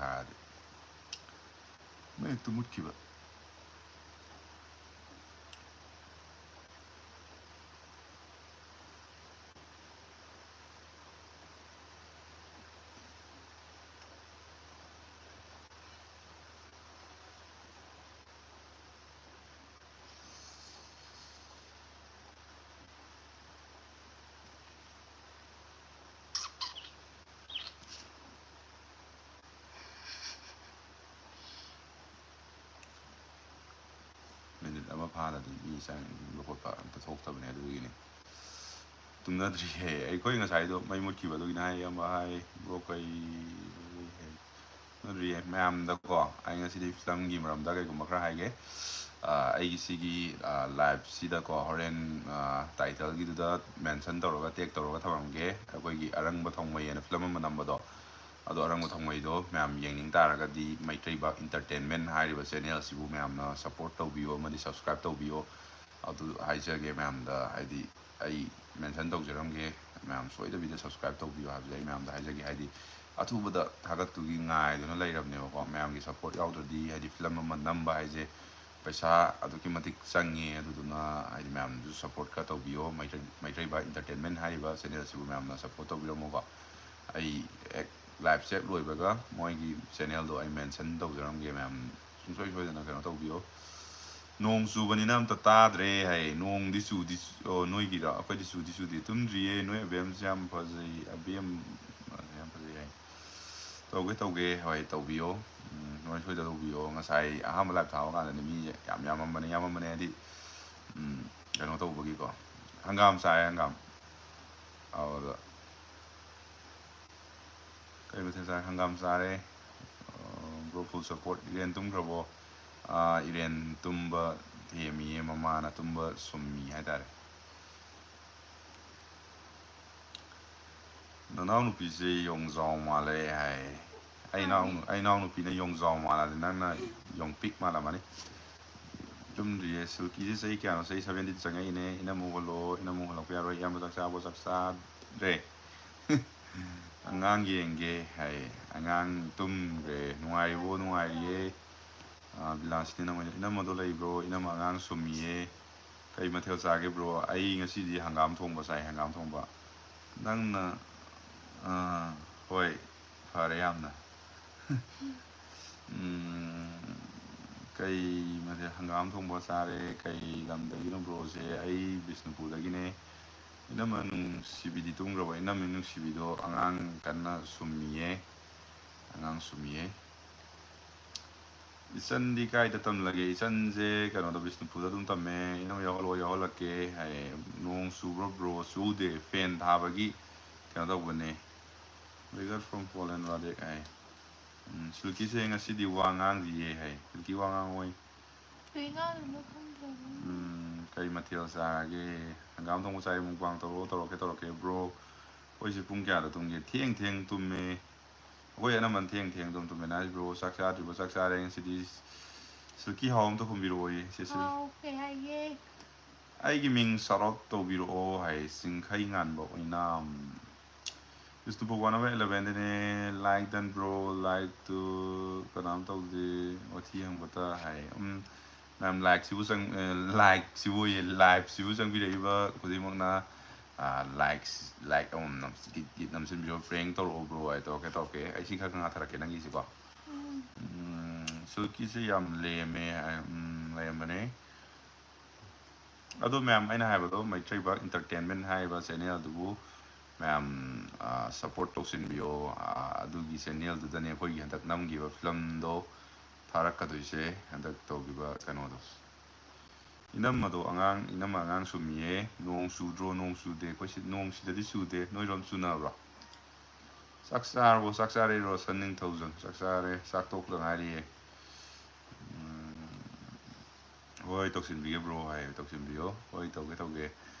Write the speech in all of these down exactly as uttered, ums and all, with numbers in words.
ꯍꯥꯏꯔꯗꯤ꯫ ꯃꯩ ꯍꯦꯛꯇ ꯃꯨꯠꯈꯤꯕ꯫ ꯃꯤꯅꯤꯠ ꯑꯃ ꯐꯥꯅꯗꯤ ꯃꯤ ꯆꯪꯕ ꯈꯣꯠꯄ ꯑꯝꯇ ꯊꯣꯛꯇꯕꯅꯦ, ꯑꯗꯨꯒꯤꯅꯤ꯫ ꯇꯨꯝꯅꯗ꯭ꯔꯤꯌꯦ꯫ ꯑꯩꯈꯣꯏ ꯉꯁꯥꯏꯗꯣ ꯃꯩ ꯃꯨꯠꯈꯤꯕ, ꯑꯗꯨꯒꯤꯅꯦ꯫ ꯍꯥꯏ ꯑꯃ ꯍꯥꯏ, ꯕ꯭ꯔꯣ, ꯀꯩ ꯇꯨꯝꯅꯗ꯭ꯔꯤꯌꯦ꯫ ꯃꯌꯥꯝꯗꯀꯣ, ꯑꯩ ꯉꯁꯤꯗꯤ ꯐꯤꯂꯝꯒꯤ ꯃꯔꯝꯗ ꯀꯩꯒꯨꯝꯕ ꯈꯔ ꯍꯥꯏꯒꯦ꯫ ꯑꯥ, ꯑꯩꯒꯤ ꯁꯤꯒꯤ, ꯑꯥ, ꯂꯥꯏꯞꯁꯤꯗꯀꯣ, ꯍꯣꯔꯦꯟ, ꯑꯥ, ꯇꯥꯏꯇꯜꯒꯤꯗꯨꯗ ꯃꯦꯟꯁꯟ ꯇꯧꯔꯒ, ꯇꯦꯒ ꯇꯧꯔꯒ ꯊꯝꯃꯝꯒꯦ, ꯑꯩꯈꯣꯏꯒꯤ ꯑꯔꯪꯕ ꯊꯣꯡꯃꯩ ꯍꯥꯏꯅ ꯐꯤꯂꯝ ꯑꯃ ꯅꯝꯕꯗꯣ꯫ ꯑꯗꯣ ꯑꯔꯪꯕ ꯊꯣꯡꯃꯩꯗꯣ ꯃꯌꯥꯝ ꯌꯦꯡꯅꯤꯡ ꯇꯥꯔꯒꯗꯤ, ꯃꯩꯇꯩꯕꯥꯛ ꯏꯟꯇꯔꯇꯦꯟꯃꯦꯟ ꯍꯥꯏꯔꯤꯕ ꯆꯦꯅꯦꯜꯁꯤꯕꯨ ꯃꯌꯥꯝꯅ ꯁꯞꯄꯣꯔꯠ ꯇꯧꯕꯤꯌꯣ ꯑꯃꯗꯤ ꯁꯕꯁꯀ꯭ꯔꯥꯏꯞ ꯇꯧꯕꯤꯌꯣ꯫ ꯑꯗꯨ ꯍꯥꯏꯖꯒꯦ ꯃꯌꯥꯝꯗ, ꯍꯥꯏꯗꯤ ꯑꯩ ꯃꯦꯟꯁꯟ ꯇꯧꯖꯔꯝꯒꯦ, ꯃꯌꯥꯝ ꯁꯣꯏꯗꯕꯤꯗ ꯁꯕꯁꯀ꯭ꯔꯥꯏꯞ ꯇꯧꯕꯤꯌꯣ ꯍꯥꯏꯕꯁꯦ ꯑꯩ ꯃꯌꯥꯝꯗ ꯍꯥꯏꯖꯒꯦ꯫ ꯍꯥꯏꯗꯤ ꯑꯊꯨꯕꯗ ꯊꯥꯒꯠꯇꯨꯒꯤ ꯉꯥꯏꯗꯨꯅ ꯂꯩꯔꯕꯅꯦꯕꯀꯣ꯫ ꯃꯌꯥꯝꯒꯤ ꯁꯞꯄꯣꯔꯠ ꯌꯥꯎꯗ꯭ꯔꯗꯤ, ꯍꯥꯏꯗꯤ ꯐꯤꯂꯝ ꯑꯃ ꯅꯝꯕ ꯍꯥꯏꯁꯦ ꯄꯩꯁꯥ ꯑꯗꯨꯛꯀꯤ ꯃꯇꯤꯛ ꯆꯪꯉꯦ꯫ ꯑꯗꯨꯗꯨꯅ ꯍꯥꯏꯗꯤ ꯃꯌꯥꯝꯁꯨ ꯁꯞꯄꯣꯔꯠ ꯈꯔ ꯇꯧꯕꯤꯌꯣ꯫ ꯃꯩꯇꯩ, ꯃꯩꯇꯩꯕꯥꯛ ꯏꯟꯇꯔꯇꯦꯟꯃꯦꯟ ꯍꯥꯏꯔꯤꯕ ꯆꯦꯅꯦꯜꯁꯤꯕꯨ ꯃꯌꯥꯝꯅ ꯁꯞꯄꯣꯔꯠ ꯇꯧꯕꯤꯔꯝꯃꯣꯀꯣ꯫ ꯑꯩ ꯍꯦꯛ ꯂꯥꯏꯞꯁꯦ ꯍꯦꯛ ꯂꯣꯏꯕꯒ ꯃꯣꯏꯒꯤ ꯆꯦꯅꯦꯜꯗꯣ ꯑꯩ ꯃꯦꯟꯁꯟ ꯇꯧꯖꯔꯝꯒꯦ, ꯃꯌꯥꯝ ꯁꯨꯡꯁꯣꯏ ꯁꯣꯏꯗꯅ ꯀꯩꯅꯣ ꯇꯧꯕꯤꯌꯣ꯫ ꯅꯣꯡ ꯆꯨꯕꯅꯤꯅ ꯑꯝꯇ ꯇꯥꯗ꯭ꯔꯦ ꯍꯥꯏꯌꯦ꯫ ꯅꯣꯡꯗꯤ ꯆꯨꯗꯤ ꯆꯨ-, ꯑꯣ, ꯅꯣꯏꯒꯤꯔꯣ? ꯑꯩꯈꯣꯏꯗꯤ ꯆꯨꯗꯤ ꯆꯨꯗꯦ꯫ ꯇꯨꯝꯗ꯭ꯔꯤꯌꯦ꯫ ꯅꯣꯏ ꯑꯕꯦꯝꯁꯦ ꯌꯥꯝ ꯐꯖꯩ꯫ ꯑꯕꯦꯝ ꯌꯥꯝ ꯐꯖꯩ ꯍꯥꯏ꯫ ꯇꯧꯒꯦ, ꯇꯧꯒꯦ꯫ ꯍꯣꯏ, ꯇꯧꯕꯤꯌꯣ꯫ ꯎꯝ, ꯅꯣꯏ ꯁꯣꯏꯗ ꯇꯧꯕꯤꯌꯣ꯫ ꯉꯁꯥꯏ ꯑꯍꯥꯟꯕ ꯂꯥꯏꯞ ꯊꯥꯕ ꯀꯥꯟꯗꯗꯤ ꯃꯤ ꯌꯥꯝ ꯌꯥꯝꯃꯝꯕꯅꯦ, ꯌꯥꯝꯃꯝꯕꯅꯦ ꯍꯥꯏꯗꯤ, ꯎꯝ, ꯀꯩꯅꯣ ꯇꯧꯕꯒꯤꯀꯣ꯫ ꯍꯪꯒꯥꯝ ꯆꯥꯏ, ꯍꯪꯒꯥꯝ꯫ ꯑꯗꯨꯗ ꯀꯩ ꯃꯊꯦꯜ ꯆꯥꯔꯦ? ꯍꯪꯒꯥꯝ ꯆꯥꯔꯦ꯫ ꯑ, ꯕ꯭ꯔꯣ, ꯐꯨꯜ ꯁꯞꯄꯣꯔꯠ꯫ ꯏꯔꯦꯟ ꯇꯨꯝꯈ꯭ꯔꯕꯣ? ꯑ, ꯏꯔꯦꯟ ꯇꯨꯝꯕ ꯊꯦꯝꯃꯤꯌꯦ, ꯃꯃꯥꯅ ꯇꯨꯝꯕ ꯁꯨꯝꯃꯤ ꯍꯥꯏꯇꯥꯔꯦ꯫ ꯅꯅꯥꯎ ꯅꯨꯄꯤꯁꯦ ꯌꯣꯡꯖꯥꯎ ꯃꯥꯜꯂꯦ ꯍꯥꯏ꯫ ꯑꯩ ꯏꯅꯥꯎ-, ꯑꯩ ꯏꯅꯥꯎ ꯅꯨꯄꯤꯅ ꯌꯣꯡꯖꯥꯎ ꯃꯥꯜꯂꯦ, ꯅꯪꯅ ꯌꯣꯡꯄꯤꯛ ꯃꯥꯜꯂꯝꯃꯅꯤ꯫ ꯇꯨꯝꯗ꯭ꯔꯤꯌꯦ꯫ ꯁꯤꯜꯀꯤꯁꯦ ꯆꯍꯤ ꯀꯌꯥꯅꯣ? ꯆꯍꯤ ꯁꯚꯦꯟꯇꯤꯟ ꯆꯪꯉꯛꯏꯅꯦ꯫ ꯏꯅꯝꯃ ꯍꯣꯜꯂꯣ, ꯏꯅꯝꯃ ꯍꯣꯜꯂꯛꯄ ꯌꯥꯔꯣꯏ꯫ ꯏꯌꯥꯝꯕ ꯆꯥꯛ ꯆꯥꯕꯣ? ꯆꯥꯛ ꯆꯥꯗ꯭ꯔꯦ꯫ ꯑꯉꯥꯡ ꯌꯦꯡꯒꯦ ꯍꯥꯏ꯫ ꯑꯉꯥꯡ ꯇꯨꯝꯈ꯭ꯔꯦ꯫ ꯅꯨꯡꯉꯥꯏꯔꯤꯕꯣ? ꯅꯨꯡꯉꯥꯏꯔꯤꯌꯦ꯫ ꯑꯥ, ꯕꯤꯂꯥꯁꯤꯅꯤ ꯅꯪ ꯑꯣꯏꯅ, "ꯏꯅꯝꯃꯗꯣ ꯂꯩꯕ꯭ꯔꯣ? ꯏꯅꯝꯃ ꯑꯉꯥꯡ ꯁꯨꯝꯃꯤꯌꯦ꯫ ꯀꯩ ꯃꯊꯦꯜ ꯆꯥꯒꯦ ꯕ꯭ꯔꯣ?" ꯑꯩ ꯉꯁꯤꯗꯤ ꯍꯪꯒꯥꯝ ꯊꯣꯡꯕ ꯆꯥꯏ, ꯍꯪꯒꯥꯝ ꯊꯣꯡꯕ꯫ ꯅꯪꯅ, ꯑꯥ, ꯍꯣꯏ, ꯐꯔꯦ ꯌꯥꯝꯅ꯫ ꯎꯝ, ꯀꯩ ꯃꯊꯦꯜ? ꯍꯪꯒꯥꯝ ꯊꯣꯡꯕ ꯆꯥꯔꯦ꯫ ꯀꯩ ꯂꯝꯗꯒꯤꯅꯣ ꯕ꯭ꯔꯣꯁꯦ? ꯑꯩ ꯕꯤꯁꯅꯨꯄꯨꯔꯗꯒꯤꯅꯦ꯫ ꯏꯅꯝꯃ ꯅꯨꯡꯁꯤꯕꯤꯗꯤ ꯇꯨꯝꯈ꯭ꯔꯕ? ꯏꯅꯝꯃ ꯅꯨꯡꯁꯤꯕꯤꯗꯣ ꯑꯉꯥꯡ ꯀꯟꯅ ꯁꯨꯝꯃꯤꯌꯦ꯫ ꯑꯉꯥꯡ ꯁꯨꯝꯃꯤꯌꯦ꯫ ꯏꯆꯟꯗꯤ ꯀꯥꯏꯗ ꯇꯝꯂꯒꯦ? ꯏꯆꯟꯁꯦ ꯀꯩꯅꯣꯗ, ꯕꯤꯁꯅꯨꯄꯨꯔꯗ ꯑꯗꯨꯝ ꯇꯝꯃꯦ꯫ ꯏꯅꯝꯃ ꯌꯥꯎꯍꯜꯂꯣ, ꯌꯥꯎꯍꯜꯂꯛꯀꯦ ꯍꯥꯏ꯫ ꯅꯣꯡ ꯆꯨꯕ꯭ꯔꯣ ꯕ꯭ꯔꯣ? ꯆꯨꯗꯦ, ꯐꯦꯟ ꯊꯥꯕꯒꯤ ꯀꯩꯅꯣ ꯇꯧꯕꯅꯦ꯫ "We got from Poland, Radek" ꯍꯥꯏ꯫ ꯎꯝ, ꯁꯤꯜꯀꯤꯁꯦ ꯉꯁꯤꯗꯤ ꯋꯥ ꯉꯥꯡꯗꯤꯌꯦ ꯍꯥꯏ꯫ ꯁꯤꯜꯀꯤ ꯋꯥ ꯉꯥꯡꯉꯣꯏ꯫ ꯀꯩ ꯉꯥꯡꯗꯣꯏꯅꯣ ꯈꯪꯗ꯭ꯔꯕꯅꯤ꯫ ꯎꯝ, ꯀꯩ ꯃꯊꯦꯜ ꯆꯥꯔꯒꯦ? ꯍꯪꯒꯥꯝ ꯊꯣꯡꯕ ꯆꯥꯏ, mukbang ꯇꯧꯔꯛꯑꯣ, ꯇꯧꯔꯛꯀꯦ, ꯇꯧꯔꯛꯀꯦ꯫ ꯕ꯭ꯔꯣ, ꯑꯩꯈꯣꯏꯁꯦ ꯄꯨꯡ ꯀꯌꯥꯗ ꯇꯨꯝꯒꯦ? ꯊꯦꯡ ꯊꯦꯡ ꯇꯨꯝꯃꯦ꯫ ꯑꯩꯈꯣꯏ ꯑꯅꯝꯕꯅ ꯊꯦꯡ ꯊꯦꯡ ꯑꯗꯨꯝ ꯇꯨꯝꯃꯦ꯫ Nice bro, ꯆꯥꯛ ꯆꯥꯗ꯭ꯔꯤꯕꯣ? ꯆꯥꯛ ꯆꯥꯔꯦ ꯉꯁꯤꯗꯤ꯫ ꯁꯤꯜꯀꯤ ꯍꯥꯎ ꯑꯝꯇ ꯍꯨꯝꯕꯤꯔꯛꯑꯣꯌꯦ, ꯁꯦ, ꯁꯤꯜ-, ꯍꯥꯎ, ꯀꯩ ꯍꯥꯏꯒꯦ? "ꯑꯩꯒꯤ ꯃꯤꯡ shout out ꯇꯧꯕꯤꯔꯛꯑꯣ" ꯍꯥꯏ, ꯆꯤꯡꯈꯩ ꯉꯥꯟꯕ ꯑꯣꯏꯅꯥꯝ꯫ ꯕꯤꯁꯅꯨꯄꯨꯔ ꯋꯥꯟ ꯑꯃ ꯏꯂꯚꯦꯟꯗꯅꯦ꯫ Like done bro, like two ꯀꯅꯥꯝ ꯇꯧꯗꯦ, ꯋꯥꯊꯤ ꯍꯪꯕꯇ ꯍꯥꯏ꯫ ꯎꯝ, ꯃꯌꯥꯝ, like ꯁꯤꯕꯨ ꯆꯪ-, ꯑꯦ, like ꯁꯤꯕꯨ ꯑꯣꯏꯌꯦ, live ꯁꯤꯕꯨ ꯆꯪꯕꯤꯔꯛꯏꯕ ꯈꯨꯗꯤꯡꯃꯛꯅ, ꯑꯥ, likes, like ꯑꯃꯃꯝ ꯅꯝ-, ꯒꯤꯠ ꯒꯤꯠ ꯅꯝꯁꯤꯟꯕꯤꯔꯣ, prank ꯇꯧꯔꯛꯑꯣ bro ꯍꯥꯏ, ꯇꯧꯔꯛꯀꯦ, ꯇꯧꯔꯛꯀꯦ꯫ ꯑꯩ ꯁꯤ ꯈꯔ ꯉꯥꯊꯔꯛꯀꯦ ꯅꯪꯒꯤꯁꯤꯀꯣ꯫ ꯎꯝ, ꯁꯤꯜꯀꯤꯁꯦ ꯌꯥꯝ ꯂꯦꯝꯃꯦ ꯍꯥꯏ꯫ ꯎꯝ, ꯂꯩꯔꯝꯕꯅꯦ꯫ ꯑꯗꯣ ꯃꯌꯥꯝ, ꯑꯩꯅ ꯍꯥꯏꯕꯗꯣ, ꯃꯩꯇ꯭ꯔꯩꯕꯥꯛ Entertainment ꯍꯥꯏꯔꯤꯕ channel ꯑꯗꯨꯕꯨ ꯃꯌꯥꯝ, ꯑꯥ, support ꯇꯧꯁꯤꯟꯕꯤꯌꯣ꯫ ꯑꯥ, ꯑꯗꯨꯒꯤ channel ꯗꯨꯗꯅꯦ ꯑꯩꯈꯣꯏꯒꯤ ꯍꯟꯗꯛ ꯅꯝꯈꯤꯕ film ꯗꯣ ꯊꯥꯔꯛꯀꯗꯣꯏꯁꯦ, ꯍꯟꯗꯛ ꯇꯧꯈꯤꯕ ꯀꯩꯅꯣꯗꯣ꯫ ꯏꯅꯝꯃꯗꯣ ꯑꯉꯥꯡ, ꯏꯅꯝꯃ ꯑꯉꯥꯡ ꯁꯨꯝꯃꯤꯌꯦ꯫ ꯅꯣꯡ ꯆꯨꯗ꯭ꯔꯣ? ꯅꯣꯡ ꯆꯨꯗꯦ꯫ ꯑꯩꯈꯣꯏ ꯁꯤ, ꯅꯣꯡ ꯁꯤꯗꯗꯤ ꯆꯨꯗꯦ꯫ ꯅꯣꯏꯔꯣꯝ ꯆꯨꯅꯕ꯭ꯔꯣ? ꯆꯥꯛ ꯆꯥꯔꯕꯣ? ꯆꯥꯛ ꯆꯥꯔꯦ ꯔꯣꯁꯟ ꯅꯤꯡꯊꯧꯖꯝ꯫ ꯆꯥꯛ ꯆꯥꯔꯦ꯫ ꯆꯥꯛ ꯇꯣꯛꯇ ꯉꯥꯏꯔꯤꯌꯦ꯫ ꯎꯝ, ꯍꯣꯏ, ꯇꯧꯁꯤꯟꯕꯤꯒꯦ bro ꯍꯥꯏꯌꯦ꯫ ꯇꯧꯁꯤꯟꯕꯤꯌꯣ꯫ ꯍꯣꯏ, ꯇꯧꯒꯦ, ꯇꯧꯒꯦ꯫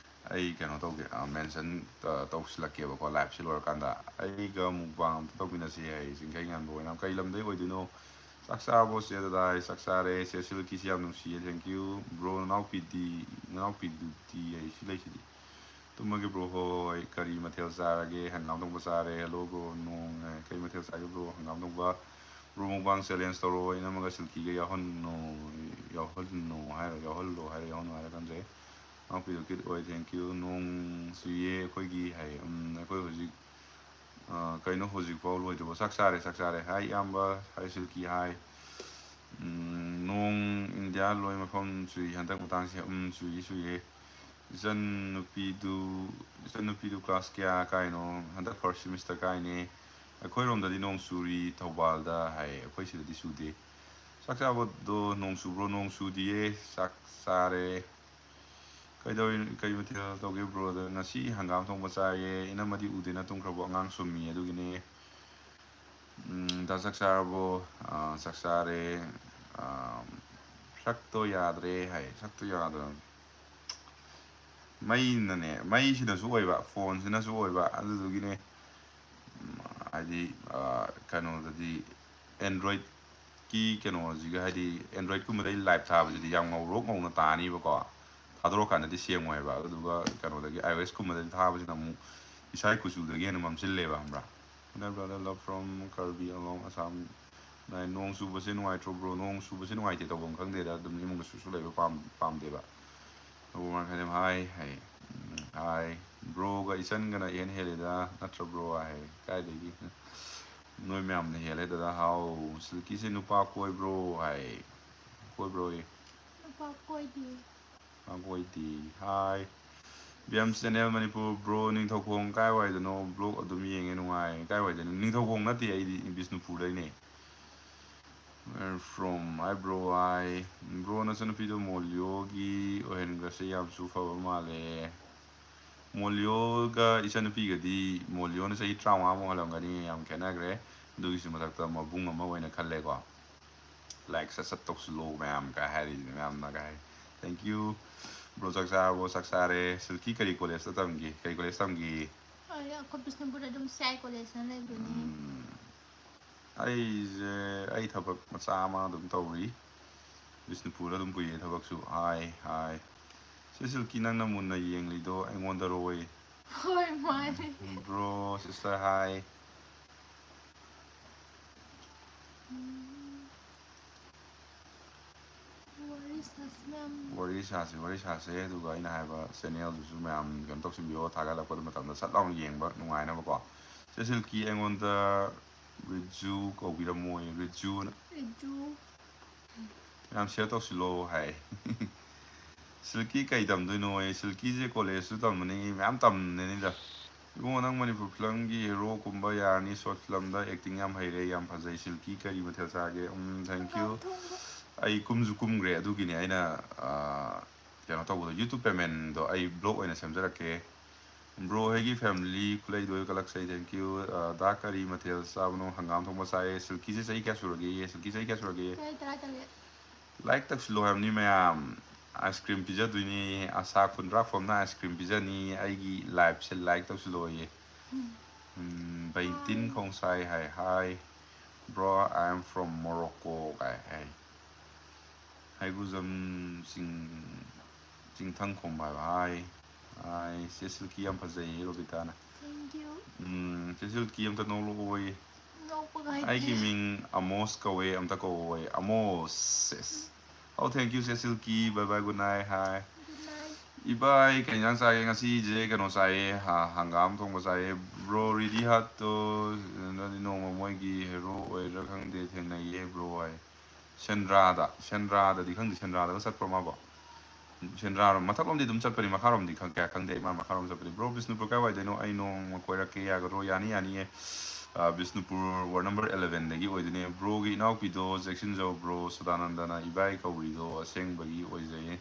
ꯑꯩ ꯀꯩꯅꯣ ꯇꯧꯒꯦ, ꯑ, mention, ꯑ, ꯇꯧꯁꯤꯜꯂꯛꯀꯦꯕꯀꯣ, live ꯁꯤ ꯂꯣꯏꯔꯀꯥꯟꯗ꯫ "ꯑꯩꯒ mukbang ꯑꯝꯇ ꯇꯧꯃꯤꯟꯅꯁꯤ" ꯍꯥꯏꯌꯦ ꯆꯤꯡꯈꯩ ꯉꯥꯟꯕ ꯑꯣꯏꯅꯥꯝ꯫ ꯀꯩ ꯂꯝꯗꯩ ꯑꯣꯏꯗꯣꯏꯅꯣ? "ꯆꯥꯛ ꯆꯥꯔꯕꯣ ꯆꯦ ꯗꯗꯥ?" ꯍꯥꯏ꯫ "ꯆꯥꯛ ꯆꯥꯔꯦ꯫ ꯆꯦ ꯁꯤꯜꯀꯤꯁꯤ ꯌꯥꯝ ꯅꯨꯡꯁꯤꯌꯦ꯫ Thank you bro꯫ ꯅꯅꯥꯎꯄꯤꯗꯤ, ꯅꯅꯥꯎꯄꯤꯗꯨꯗꯤ?" ꯍꯥꯏ꯫ ꯁꯤ ꯂꯩꯁꯤꯗꯤ꯫ ꯇꯨꯝꯃꯒꯦ ꯕ꯭ꯔꯣ ꯍꯣꯏ꯫ ꯀꯔꯤ ꯃꯊꯦꯜ ꯆꯥꯔꯒꯦ? ꯍꯪꯒꯥꯝ ꯊꯣꯡꯕ ꯆꯥꯔꯦ꯫ ꯍꯦꯜꯂꯣ ꯕ꯭ꯔꯣ ꯅꯣꯡ꯫ ꯑꯦ, ꯀꯔꯤ ꯃꯊꯦꯜ ꯆꯥꯒꯦ ꯕ꯭ꯔꯣ? ꯍꯪꯒꯥꯝ ꯊꯣꯡꯕ꯫ ꯕ꯭ꯔꯣ ꯃꯨꯛꯕꯥꯡ ꯆꯦꯂꯦꯟꯖ ꯇꯧꯔꯣ꯫ ꯏꯅꯝꯃꯒ ꯁꯤꯜꯀꯤꯒ ꯌꯥꯎꯍꯟꯅꯨ꯫ ꯌꯥꯎꯍꯟꯅꯨ ꯍꯥꯏꯔꯣ? ꯌꯥꯎꯍꯜꯂꯣ ꯍꯥꯏꯔꯣ? ꯌꯥꯎꯍꯟꯅꯨ ꯍꯥꯏꯔꯣ? ꯈꯪꯗ꯭ꯔꯦ꯫ ꯅꯅꯥꯎꯄꯤꯗꯣ ꯀ꯭ꯌꯨꯠ ꯑꯣꯏ꯫ ꯊꯦꯡꯀ꯭ꯌꯨ꯫ ꯅꯣꯡ ꯆꯨꯏꯌꯦ ꯑꯩꯈꯣꯏꯒꯤ ꯍꯥꯏ꯫ ꯎꯝ, ꯑꯩꯈꯣꯏ ꯍꯧꯖꯤꯛ, ꯑ, ꯀꯩꯅꯣ ꯍꯧꯖꯤꯛꯐꯥꯎ ꯂꯣꯏꯗ꯭ꯔꯤꯕꯣ? ꯆꯥꯛ ꯆꯥꯔꯦ, ꯆꯥꯛ ꯆꯥꯔꯦ꯫ ꯍꯥꯏ ꯏꯌꯥꯝꯕ, ꯍꯥꯏ ꯁꯤꯜꯀꯤ, ꯍꯥꯏ꯫ ꯎꯝ, ꯅꯣꯡ ꯏꯟꯗꯤꯌꯥ ꯂꯣꯏ ꯃꯐꯝ ꯆꯨꯏ ꯍꯟꯗꯛ ꯃꯇꯥꯡꯁꯦ꯫ ꯎꯝ, ꯆꯨꯏ, ꯆꯨꯏꯌꯦ꯫ ꯏꯆꯟ ꯅꯨꯄꯤꯗꯨ, ꯏꯆꯟ ꯅꯨꯄꯤꯗꯨ ꯀ꯭ꯂꯥꯁ ꯀꯌꯥ ꯀꯥꯏꯅꯣ? ꯍꯟꯗꯛ ꯐꯥꯔꯁ ꯁꯦꯃꯤꯁꯇꯔ ꯀꯥꯏꯅꯦ꯫ ꯑꯩꯈꯣꯏꯔꯣꯝꯗꯗꯤ ꯅꯣꯡ ꯆꯨꯔꯤ ꯊꯧꯕꯥꯜꯗ ꯍꯥꯏ, ꯑꯩꯈꯣꯏ ꯁꯤꯗꯗꯤ ꯆꯨꯗꯦ꯫ ꯆꯥꯛ ꯆꯥꯕꯗꯣ ꯅꯣꯡ ꯆꯨꯕ꯭ꯔꯣ? ꯅꯣꯡ ꯆꯨꯗꯤꯌꯦ, ꯆꯥꯛ ꯆꯥꯔꯦ꯫ ꯀꯩꯗꯧꯔꯤ, ꯀꯩ ꯃꯊꯦꯜ ꯇꯧꯒꯦ ꯕ꯭ꯔꯣꯗ? ꯉꯁꯤ ꯍꯪꯒꯥꯝ ꯊꯣꯡꯕ ꯆꯥꯏꯌꯦ꯫ ꯏꯅꯝꯃꯗꯤ ꯎꯗꯦꯅ ꯇꯨꯝꯈ꯭ꯔꯕꯣ? ꯑꯉꯥꯡ ꯁꯨꯝꯃꯤ ꯑꯗꯨꯒꯤꯅꯦ꯫ ꯎꯝ, ꯗꯥ ꯆꯥꯛ ꯆꯥꯔꯕꯣ? ꯑꯥ, ꯆꯥꯛ ꯆꯥꯔꯦ꯫ ꯑꯥ, ꯁꯛꯇꯣ ꯌꯥꯗ꯭ꯔꯦ ꯍꯥꯏ꯫ ꯁꯛꯇꯣ ꯌꯥꯗ꯭ꯔꯕ꯫ ꯃꯩꯅꯅꯦ, ꯃꯩꯁꯤꯅꯁꯨ ꯑꯣꯏꯕ, ꯐꯣꯟꯁꯤꯅꯁꯨ ꯑꯣꯏꯕ, ꯑꯗꯨꯗꯨꯒꯤꯅꯦ꯫ ꯎꯝ, ꯍꯥꯏꯗꯤ, ꯑꯥ, ꯀꯩꯅꯣꯗꯗꯤ Android ꯀꯤ ꯀꯩꯅꯣꯁꯤꯒ, ꯍꯥꯏꯗꯤ Android ꯀꯨꯝꯕꯗ ꯑꯩ ꯂꯥꯏꯞ ꯊꯥꯕꯁꯤꯗꯤ ꯌꯥꯝ ꯉꯧꯔꯣꯛ ꯉꯧꯅ ꯇꯥꯅꯤꯕꯀꯣ, ꯊꯥꯗꯣꯔꯛꯀꯥꯟꯗꯗꯤ ꯁꯦꯡꯉꯣꯏꯕ꯫ ꯑꯗꯨꯗꯨꯒ ꯀꯩꯅꯣꯗꯒꯤ iOS ꯀꯨꯝꯕꯗꯒꯤ ꯊꯥꯕꯁꯤꯅ ꯑꯃꯨꯛ ꯏꯁꯥꯒꯤ ꯀꯨꯆꯨꯗꯒꯤ ꯍꯦꯟꯅ ꯃꯝꯁꯤꯜꯂꯦꯕ, ꯈꯪꯕ꯭ꯔꯥ? Hello brother, love from Karbi Anglong, Assam. ꯅꯣꯡ ꯆꯨꯕꯁꯦ ꯅꯨꯡꯉꯥꯏꯇ꯭ꯔꯣ ꯕ꯭ꯔꯣ? ꯅꯣꯡ ꯆꯨꯕꯁꯦ ꯅꯨꯡꯉꯥꯏꯇꯦ, ꯇꯧꯐꯝ ꯈꯪꯗꯦꯗ꯫ ꯑꯗꯨꯝ ꯏꯃꯨꯡꯗꯁꯨ ꯂꯩꯕ ꯄꯥꯝ-, ꯄꯥꯝꯗꯦꯕ꯫ ꯑꯕꯨ ꯃꯥꯔꯈꯥꯏꯗꯦꯝ ꯍꯥꯏ ꯍꯥꯏ꯫ ꯎꯝ, ꯍꯥꯏ꯫ ꯕ꯭ꯔꯣꯒ ꯏꯆꯟꯒꯅ ꯏꯍꯦꯟ ꯍꯦꯜꯂꯦꯗ, ꯅꯠꯇ꯭ꯔ ꯕ꯭ꯔꯣ? ꯍꯥꯏ꯫ ꯀꯥꯏꯗꯒꯤ? ꯅꯣꯏ ꯃꯌꯥꯝꯅ ꯍꯦꯜꯂꯦ ꯗꯗꯥ ꯍꯥꯎ꯫ ꯁꯤꯜꯀꯤꯁꯦ ꯅꯨꯄꯥ ꯀꯣꯏꯕ꯭ꯔꯣ? ꯍꯥꯏ꯫ ꯀꯣꯏꯕ꯭ꯔꯣ? ꯅꯨꯄꯥ ꯀꯣꯏꯗꯦ꯫ ꯅꯨꯄꯥ ꯀꯣꯏꯗꯦ꯫ Hi. B M channel Manipur. Bro, Ningthoukhong ꯀꯥꯏꯋꯥꯏꯗꯅꯣ? ꯕ꯭ꯂꯣꯛ ꯑꯗꯨꯝ ꯌꯦꯡꯉꯦ, ꯅꯨꯡꯉꯥꯏ꯫ ꯀꯥꯏꯋꯥꯏꯗꯅꯣ? ꯅꯤꯡꯊꯧꯈꯣꯡ ꯅꯠꯇꯦ, ꯑꯩꯗꯤ ꯕꯤꯁꯅꯨꯄꯨꯔꯗꯩꯅꯦ꯫ Where from? Hi bro, hi꯫ Bro, ꯅꯆꯟꯅꯨꯄꯤꯗꯣ ꯃꯣꯂꯤꯌꯣꯒꯤ ꯑꯣꯏꯍꯟꯈ꯭ꯔꯁꯦ, ꯌꯥꯝꯁꯨ ꯐꯕ ꯃꯥꯜꯂꯦ꯫ ꯃꯣꯂꯤꯌꯣꯒ ꯏꯆꯟꯅꯨꯄꯤꯒꯗꯤ, ꯃꯣꯂꯤꯌꯣꯅ ꯆꯍꯤ ꯇꯔꯥꯃꯉꯥꯃꯨꯛ ꯍꯜꯂꯝꯒꯅꯤ, ꯌꯥꯝ ꯈꯦꯠꯅꯈ꯭ꯔꯦ꯫ ꯑꯗꯨꯒꯤꯁꯨ ꯃꯊꯛꯇ ꯃꯕꯨꯡ ꯑꯃ ꯑꯣꯏꯅ ꯈꯜꯂꯦꯀꯣ꯫ ꯂꯥꯏꯛ ꯁꯠ ꯁꯠ ꯇꯧꯁꯤꯜꯂꯣ ꯃꯌꯥꯝ ꯀꯥꯏ ꯍꯥꯏꯔꯤꯁꯤꯅꯦ, ꯃꯌꯥꯝꯅ ꯀꯥꯏ ꯍꯥꯏ꯫ Thank you꯫ ꯕ꯭ꯔꯣ, ꯆꯥꯛ ꯆꯥꯔꯕꯣ? ꯆꯥꯛ ꯆꯥꯔꯦ꯫ ꯁꯤꯜꯀꯤ ꯀꯔꯤ ꯀꯣꯂꯦꯖꯇ ꯇꯝꯒꯦ? ꯀꯔꯤ ꯀꯣꯂꯦꯖ ꯇꯝꯒꯦ? ꯑꯩ ꯑꯩꯈꯣꯏ ꯕꯤꯁꯅꯨꯄꯨꯔꯗ ꯑꯗꯨꯝ ꯁꯤ ꯑꯥꯏ ꯀꯣꯂꯦꯖꯅ ꯂꯩꯕꯅꯦ꯫ ꯎꯝ꯫ ꯑꯩꯁꯦ, ꯑꯩ ꯊꯕꯛ ꯃꯆꯥ ꯑꯃ ꯑꯗꯨꯝ ꯇꯧꯔꯤ꯫ ꯕꯤꯁꯅꯨꯄꯨꯔꯗ ꯑꯗꯨꯝ ꯄꯨꯏꯌꯦ ꯊꯕꯛꯁꯨ꯫ ꯍꯥꯏ, ꯍꯥꯏ꯫ ꯆꯦ ꯁꯤꯜꯀꯤ, ꯅꯪꯅ ꯃꯨꯟꯅ ꯌꯦꯡꯂꯤꯗꯣ ꯑꯩꯉꯣꯟꯗꯔꯣꯏ? ꯍꯣꯏ, ꯃꯥꯅꯦ꯫ Bro, sister, hi. ꯋꯥꯔꯤ ꯁꯥꯁꯤ, ꯃꯌꯥꯝ꯫ ꯋꯥꯔꯤ ꯁꯥꯁꯤ, ꯋꯥꯔꯤ ꯁꯥꯁꯦ꯫ ꯑꯗꯨꯒ ꯑꯩꯅ ꯍꯥꯏꯕ channelꯗꯨꯁꯨ ꯃꯌꯥꯝ ꯀꯩꯅꯣ ꯇꯧꯁꯤꯟꯕꯤꯌꯣ, ꯊꯥꯒꯠꯂꯛꯄꯗ ꯃꯇꯝꯗ ꯁꯠ ꯂꯥꯎꯅ ꯌꯦꯡꯕ ꯅꯨꯡꯉꯥꯏꯅꯕꯀꯣ꯫ ꯆꯦ ꯁꯤꯜꯀꯤ, ꯑꯩꯉꯣꯟꯗ ꯔꯤꯖꯨ ꯀꯧꯕꯤꯔꯝꯃꯣꯏ, ꯔꯤꯖꯨꯅ꯫ ꯔꯤꯖꯨ꯫ ꯃꯌꯥꯝ share ꯇꯧꯁꯤꯜꯂꯣ ꯍꯥꯏ꯫ ꯁꯤꯜꯀꯤ ꯀꯩ ꯇꯝꯗꯣꯏꯅꯣ? ꯑꯩ ꯁꯤꯜꯀꯤꯁꯦ collegeꯁꯨ ꯇꯝꯕꯅꯤ, ꯃꯌꯥꯝ ꯇꯝꯕꯅꯤꯗ꯫ ꯏꯕꯨꯡꯉꯣ, ꯅꯪ ꯃꯅꯤꯄꯨꯔ filmꯒꯤ heroꯀꯨꯝꯕ ꯌꯥꯔꯅꯤ, short filmꯗ acting ꯌꯥꯝ ꯍꯩꯔꯦ, ꯌꯥꯝ ꯐꯖꯩ꯫ ꯁꯤꯜꯀꯤ, ꯀꯔꯤ ꯃꯊꯦꯜ ꯆꯥꯒꯦ? ꯎꯝ, thank you꯫ ꯍꯪꯒꯥꯝ ꯊꯣꯡꯕ꯫ ꯑꯩ ꯀꯨꯝꯁꯨ ꯀꯨꯝꯈ꯭ꯔꯦ, ꯑꯗꯨꯒꯤꯅꯦ ꯑꯩꯅ, ꯑ, ꯀꯩꯅꯣ ꯇꯧꯕꯗꯣ, YouTube paymentꯗꯣ ꯑꯩ vlog ꯑꯣꯏꯅ ꯁꯦꯝꯖꯔꯛꯀꯦ꯫ Bro ꯍꯣꯏꯒꯤ family ꯈꯨꯂꯩꯗꯣ ꯀꯂꯛꯆꯩ, thank you꯫ ꯑ, ꯗꯥ, ꯀꯔꯤ ꯃꯊꯦꯜ ꯆꯥꯕꯅꯣ? ꯍꯪꯒꯥꯝ ꯊꯣꯡꯕ ꯆꯥꯏꯌꯦ꯫ ꯁꯤꯜꯀꯤꯁꯦ ꯆꯍꯤ ꯀꯌꯥ ꯁꯨꯔꯒꯦ? ꯁꯤꯜꯀꯤ ꯆꯍꯤ ꯀꯌꯥ ꯁꯨꯔꯒꯦ? ꯆꯍꯤ ꯇꯔꯥꯇꯔꯦꯠ꯫ Like ꯇꯧꯁꯤꯜꯂꯣ ꯍꯥꯏꯕꯅꯤ ꯃꯌꯥꯝ꯫ Ice cream ꯄꯤꯖꯗꯣꯏꯅꯤ꯫ ꯑꯁꯥ ꯀꯨꯟꯊ꯭ꯔꯥ ꯐꯣꯝꯅ ice cream ꯄꯤꯖꯅꯤ꯫ ꯑꯩꯒꯤ liveꯁꯦ like ꯇꯧꯁꯤꯜꯂꯣꯌꯦ꯫ Um, ꯕꯩꯇꯤꯟ ꯈꯣꯡꯁꯥꯏ high, hi bro, I am from Morocco ꯀꯥꯏ ꯍꯥꯏ꯫ ꯍꯩꯒ꯭ꯔꯨꯖꯝ ꯆꯤꯡ, ꯆꯤꯡꯊꯪꯈꯣꯝ ꯍꯥꯏꯕ, hi꯫ Hi, ꯆꯦ ꯁꯤꯜꯀꯤ ꯌꯥꯝ ꯐꯖꯩꯌꯦ, ꯔꯣꯕꯤꯇꯥꯅ꯫ Thank you꯫ ꯎꯝ, ꯆꯦ ꯁꯤꯜꯀꯤ ꯑꯝꯇ ꯅꯣꯛꯂꯛꯑꯣꯌꯦ꯫ ꯅꯣꯛꯄꯒ ꯍꯩꯇꯦ꯫ ꯑꯩꯒꯤ ꯃꯤꯡ ꯑꯃꯣꯁ ꯀꯧꯋꯦ, ꯑꯝꯇ ꯀꯧꯑꯣꯌꯦ꯫ ꯑꯃꯣꯁ꯫ Yes꯫ Oh, thank you, ꯆꯦ ꯁꯤꯜꯀꯤ꯫ Bye bye, good night, hi꯫ Good night꯫ ꯏꯕꯥꯏ, ꯀꯩ ꯏꯟꯖꯥꯡ ꯆꯥꯒꯦ? ꯉꯁꯤꯁꯦ ꯀꯩꯅꯣ ꯆꯥꯏꯌꯦ, ꯍ-, ꯍꯪꯒꯥꯝ ꯊꯣꯡꯕ ꯆꯥꯏꯌꯦ꯫ Bro, ꯔꯤꯗꯤ ꯍꯥꯠꯇꯣ ꯅꯗꯤ ꯅꯣꯡꯃ ꯃꯣꯏꯒꯤ hero ꯑꯣꯏꯔ ꯈꯪꯗꯦ, ꯊꯦꯡꯅꯩꯌꯦ bro ꯍꯥꯏ꯫ ꯁꯦꯟꯗ꯭ꯔꯥꯗ, ꯁꯦꯟꯗ꯭ꯔꯥꯗꯗꯤ ꯈꯪꯗꯦ, ꯁꯦꯟꯗ꯭ꯔꯥꯗꯒ ꯆꯠꯄ꯭ꯔꯣ ꯃꯥꯕꯣ? ꯁꯦꯟꯗ꯭ꯔꯥꯔꯣꯝ, ꯃꯊꯛꯂꯣꯝꯗꯤ ꯑꯗꯨꯝ ꯆꯠꯄꯅꯤ, ꯃꯈꯥꯔꯣꯝꯗꯤ ꯈꯪ-, ꯀꯌꯥ ꯈꯪꯗꯦ, ꯃꯥ ꯃꯈꯥꯔꯣꯝ ꯆꯠꯄꯅꯤ꯫ Bro, ꯕꯤꯁꯅꯨꯄꯨꯔ ꯀꯥꯏꯋꯥꯏꯗꯩꯅꯣ? ꯑꯩ ꯅꯣꯡꯃ ꯀꯣꯏꯔꯛꯀꯦ, ꯌꯥꯒꯗ꯭ꯔꯣ? ꯌꯥꯅꯤ, ꯌꯥꯅꯤꯌꯦ꯫ ꯑ, ꯕꯤꯁꯅꯨꯄꯨꯔ ward number elevenꯗꯒꯤ ꯑꯣꯏꯗꯣꯏꯅꯦ꯫ Broꯒꯤ ꯏꯅꯥꯎꯄꯤꯗꯣ ꯆꯦꯛꯁꯤꯟꯖꯧ bro, ꯁꯗꯥꯅꯟꯗꯅ ꯏꯕꯥꯏ ꯀꯧꯔꯤꯗꯣ ꯑꯁꯦꯡꯕꯒꯤ ꯑꯣꯏꯖꯩꯌꯦ꯫